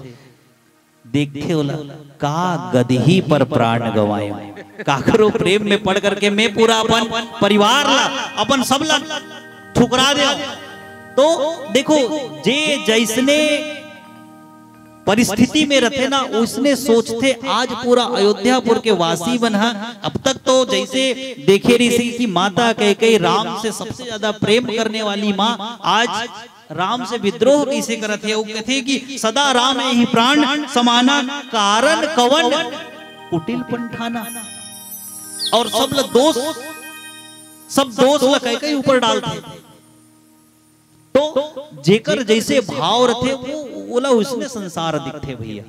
देखथे ओला, का गदही पर प्राण गंवाएंव, काकरो प्रेम में पड़ करके मैं पूरा अपन परिवार ला, अपन सब ला ठुकरा देंव। तो देखो, जे जैसने परिस्थिति में रथे ना, उसने सोचथे। आज पूरा अयोध्यापुर के वासी मन ह, अब तक तो जैसे देखे रहिसे कि माता कैकेयी राम से सबसे ज्यादा प्रेम करने वाली माँ, आज राम से विद्रोह कैसे करत हे? वो कहते कि सदा राम एहि प्राण समाना, कारण कवन कुटिल पंठाना। और सब ल दोष, सब दोष ल कैकेयी ऊपर डालथे। तो जेकर जैसे भाव रथे, वो ओला उसने संसार दिखथे भैया।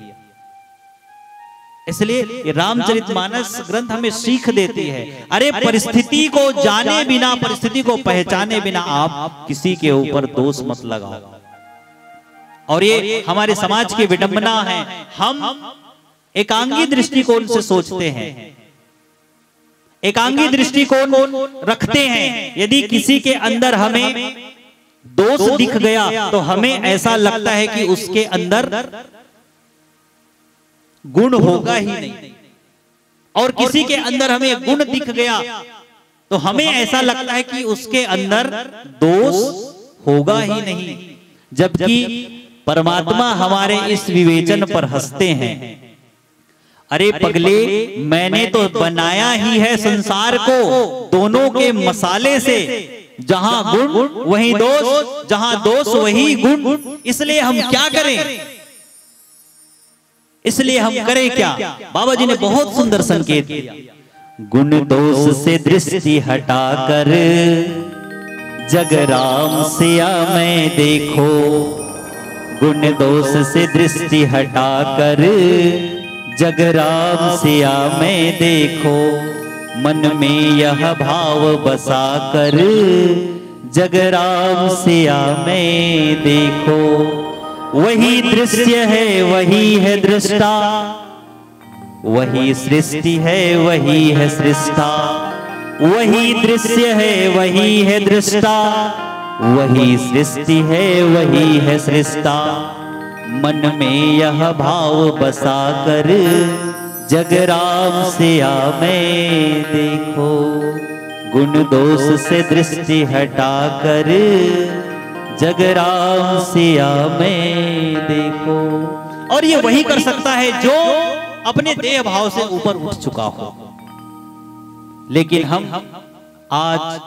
इसलिए ये रामचरितमानस ग्रंथ हमें सीख देती है, अरे परिस्थिति को जाने बिना, परिस्थिति को पहचाने बिना आप किसी के ऊपर दोष मत लगाओ। और ये हमारे समाज की विडंबना है, हम एकांगी दृष्टिकोण से सोचते हैं, एकांगी दृष्टिकोण रखते हैं। यदि किसी के अंदर हमें दोष दिख गया तो हमें ऐसा लगता है कि उसके अंदर गुण होगा ही नहीं, और किसी के अंदर हमें गुण दिख गया तो हमें ऐसा लगता है कि उसके अंदर दोष होगा ही नहीं। जबकि परमात्मा हमारे इस विवेचन पर हंसते हैं, अरे पगले, मैंने तो बनाया ही है संसार को दोनों के मसाले से, जहां गुण वहीं दोष, जहां दोष वही गुण, इसलिए हम क्या करें? इसलिए हम करें क्या? बाबा जी ने बहुत सुंदर संकेत दिया। गुण दोष से दृष्टि हटाकर जग राम सिया मैं देखो, गुण दोष से दृष्टि हटाकर जग राम सिया मैं देखो, मन में यह भाव बसा कर जग राम सिया मैं देखो। वही दृश्य है, वही है दृष्टा, वही सृष्टि है, वही है सृष्टा। वही दृश्य है, वही है दृष्टा, वही सृष्टि है, वही है सृष्टा। मन में यह भाव बसा कर जग राम सिया मैं देखो, गुण दोष से दृष्टि हटाकर जग राम सिया मैं देखो। और ये वही कर सकता है जो अपने देह भाव से ऊपर उठ चुका हो। लेकिन हम आज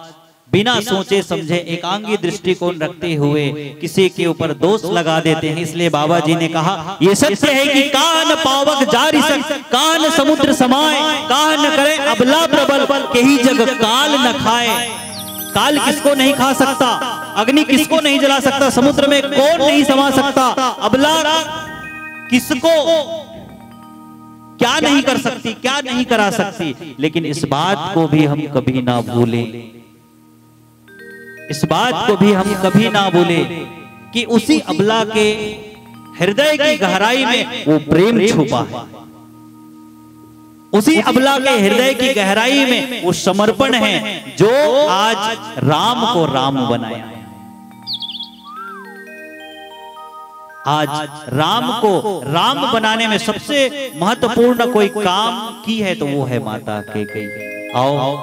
बिना सोचे समझे एकांगी दृष्टिकोण रखते हुए किसी के ऊपर दोष लगा देते हैं। इसलिए बाबा जी ने कहा, ये सत्य है कि काह न पावक जा रिसक, काह न समुद्र समाए, काह न करे अबला प्रबल, केही जग काल न खाए। काल किसको नहीं खा सकता, अग्नि किसको नहीं जला सकता, समुद्र में कौन नहीं समा सकता, अबला किसको क्या नहीं कर सकती, क्या नहीं करा सकती। लेकिन इस बात को भी हम कभी ना भूलें, इस बात को भी हम कभी ना भूलें कि उसी अबला के हृदय की गहराई में वो प्रेम छुपा है, उसी अबला के हृदय की गहराई में वो समर्पण है जो आज राम को राम बनाया है। आज राम को राम बनाने में सबसे महत्वपूर्ण कोई काम की है तो वो है माता कैकेयी। आओ,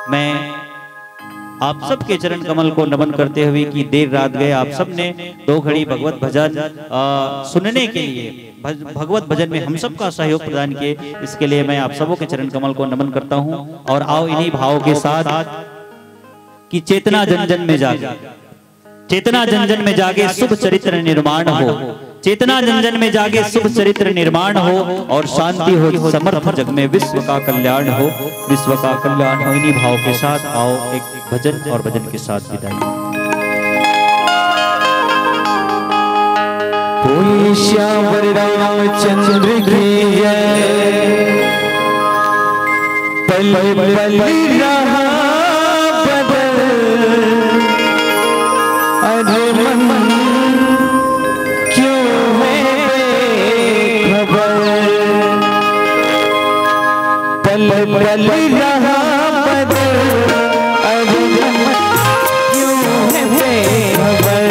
मैं आप सबके चरण कमल को नमन करते हुए कि देर रात गए आप सब ने दो घड़ी भगवत भजन, अ, सुनने के लिए, भज-, भगवत भजन में हम सबका सहयोग प्रदान किए, इसके लिए मैं आप सबों के चरण कमल को नमन करता हूँ। और आओ इन्हीं भाव के साथ कि चेतना जन जन में जागे, चेतना जन जन में जागे, शुभ चरित्र निर्माण हो। चेतना जन जन में जागे, शुभ चरित्र निर्माण हो और शांति हो, समर्थ जग में विश्व का कल्याण हो, विश्व का कल्याण हो। इन्हीं भाव के साथ आओ एक भजन और भजन के साथ विदाई। बोलिए श्यावर रामचंद्र की जय। पल पल रहा बदल, अरे मन क्यों है बेखबर। पल पल रहा बदल, अरे मन क्यों है बेखबर।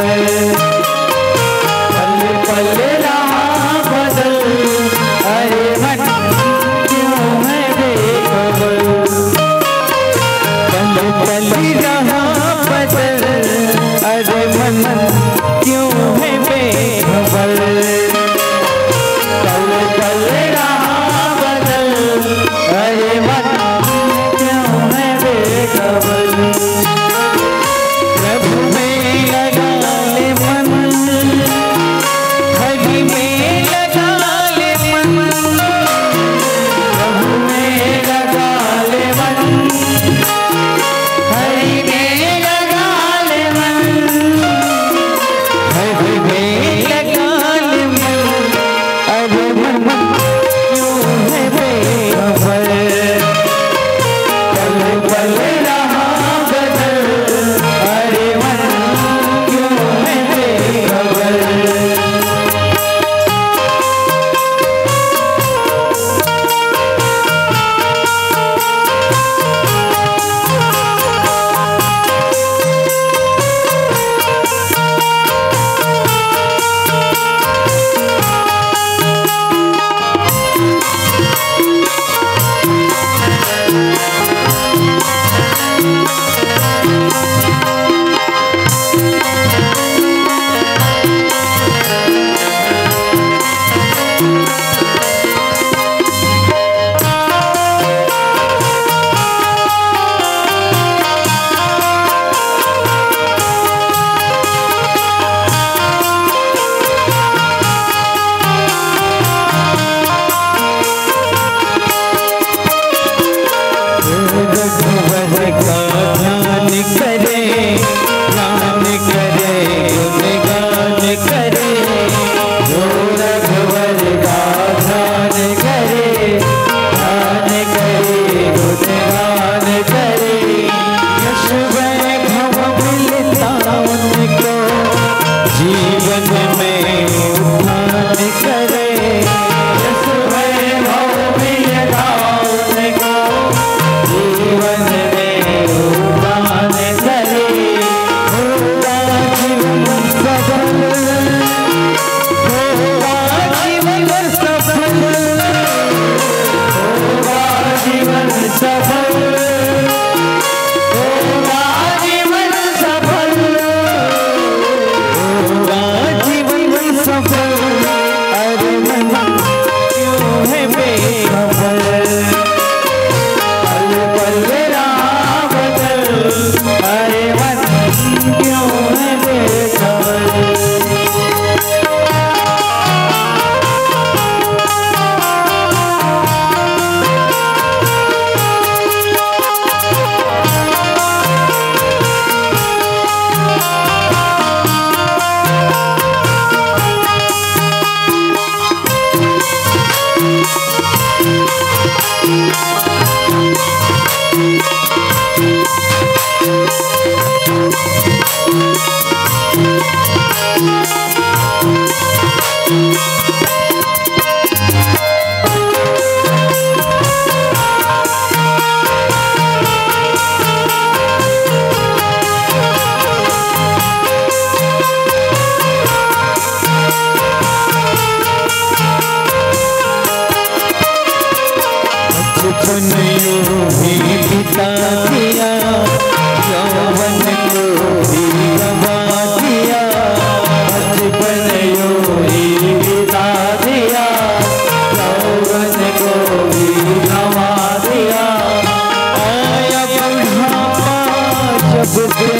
पल पल रहा बदल, अरे मन क्यों है बेखबर। पल पल रहा बदल, अरे मन क्यों है बेखबर। पल पल रहा बदल, अरे मन क्यों है बेखबर। प्रभु में लगा ले मन, हरि में लगा ले मन, प्रभु में लगा ले मन, हरि में लगा ले मन, हरि में लगा ले मन। अरे मन क्यों है बेखबर, पल पल रहा बदल। अरे मन क्यों है बेखबर। रघुवर का ध्यान करे, ध्यान करे, गुणगान करे। जो रघुवर का ध्यान करे, ध्यान करे, गुणगान करे। यश वैभव मिलता उनको, जीवन में उद्धार करे। यश वैभव मिलता उनको, जीवन में उद्धार करे। होगा जीवन सफल, होगा जीवन सफल, होगा जीवन सफल, होगा जीवन सफल, होगा जीवन सफल। अरे मन क्यों है बेखबर, पल पल रहा बदल। अरे मन क्यों है बेखबर। बचपन यूं ही बिता दिया, यौवन को भी गंवा दिया। बचपन यूं ही बिता दिया, यौवन को भी गंवा दिया। आया बुढ़ापा जब से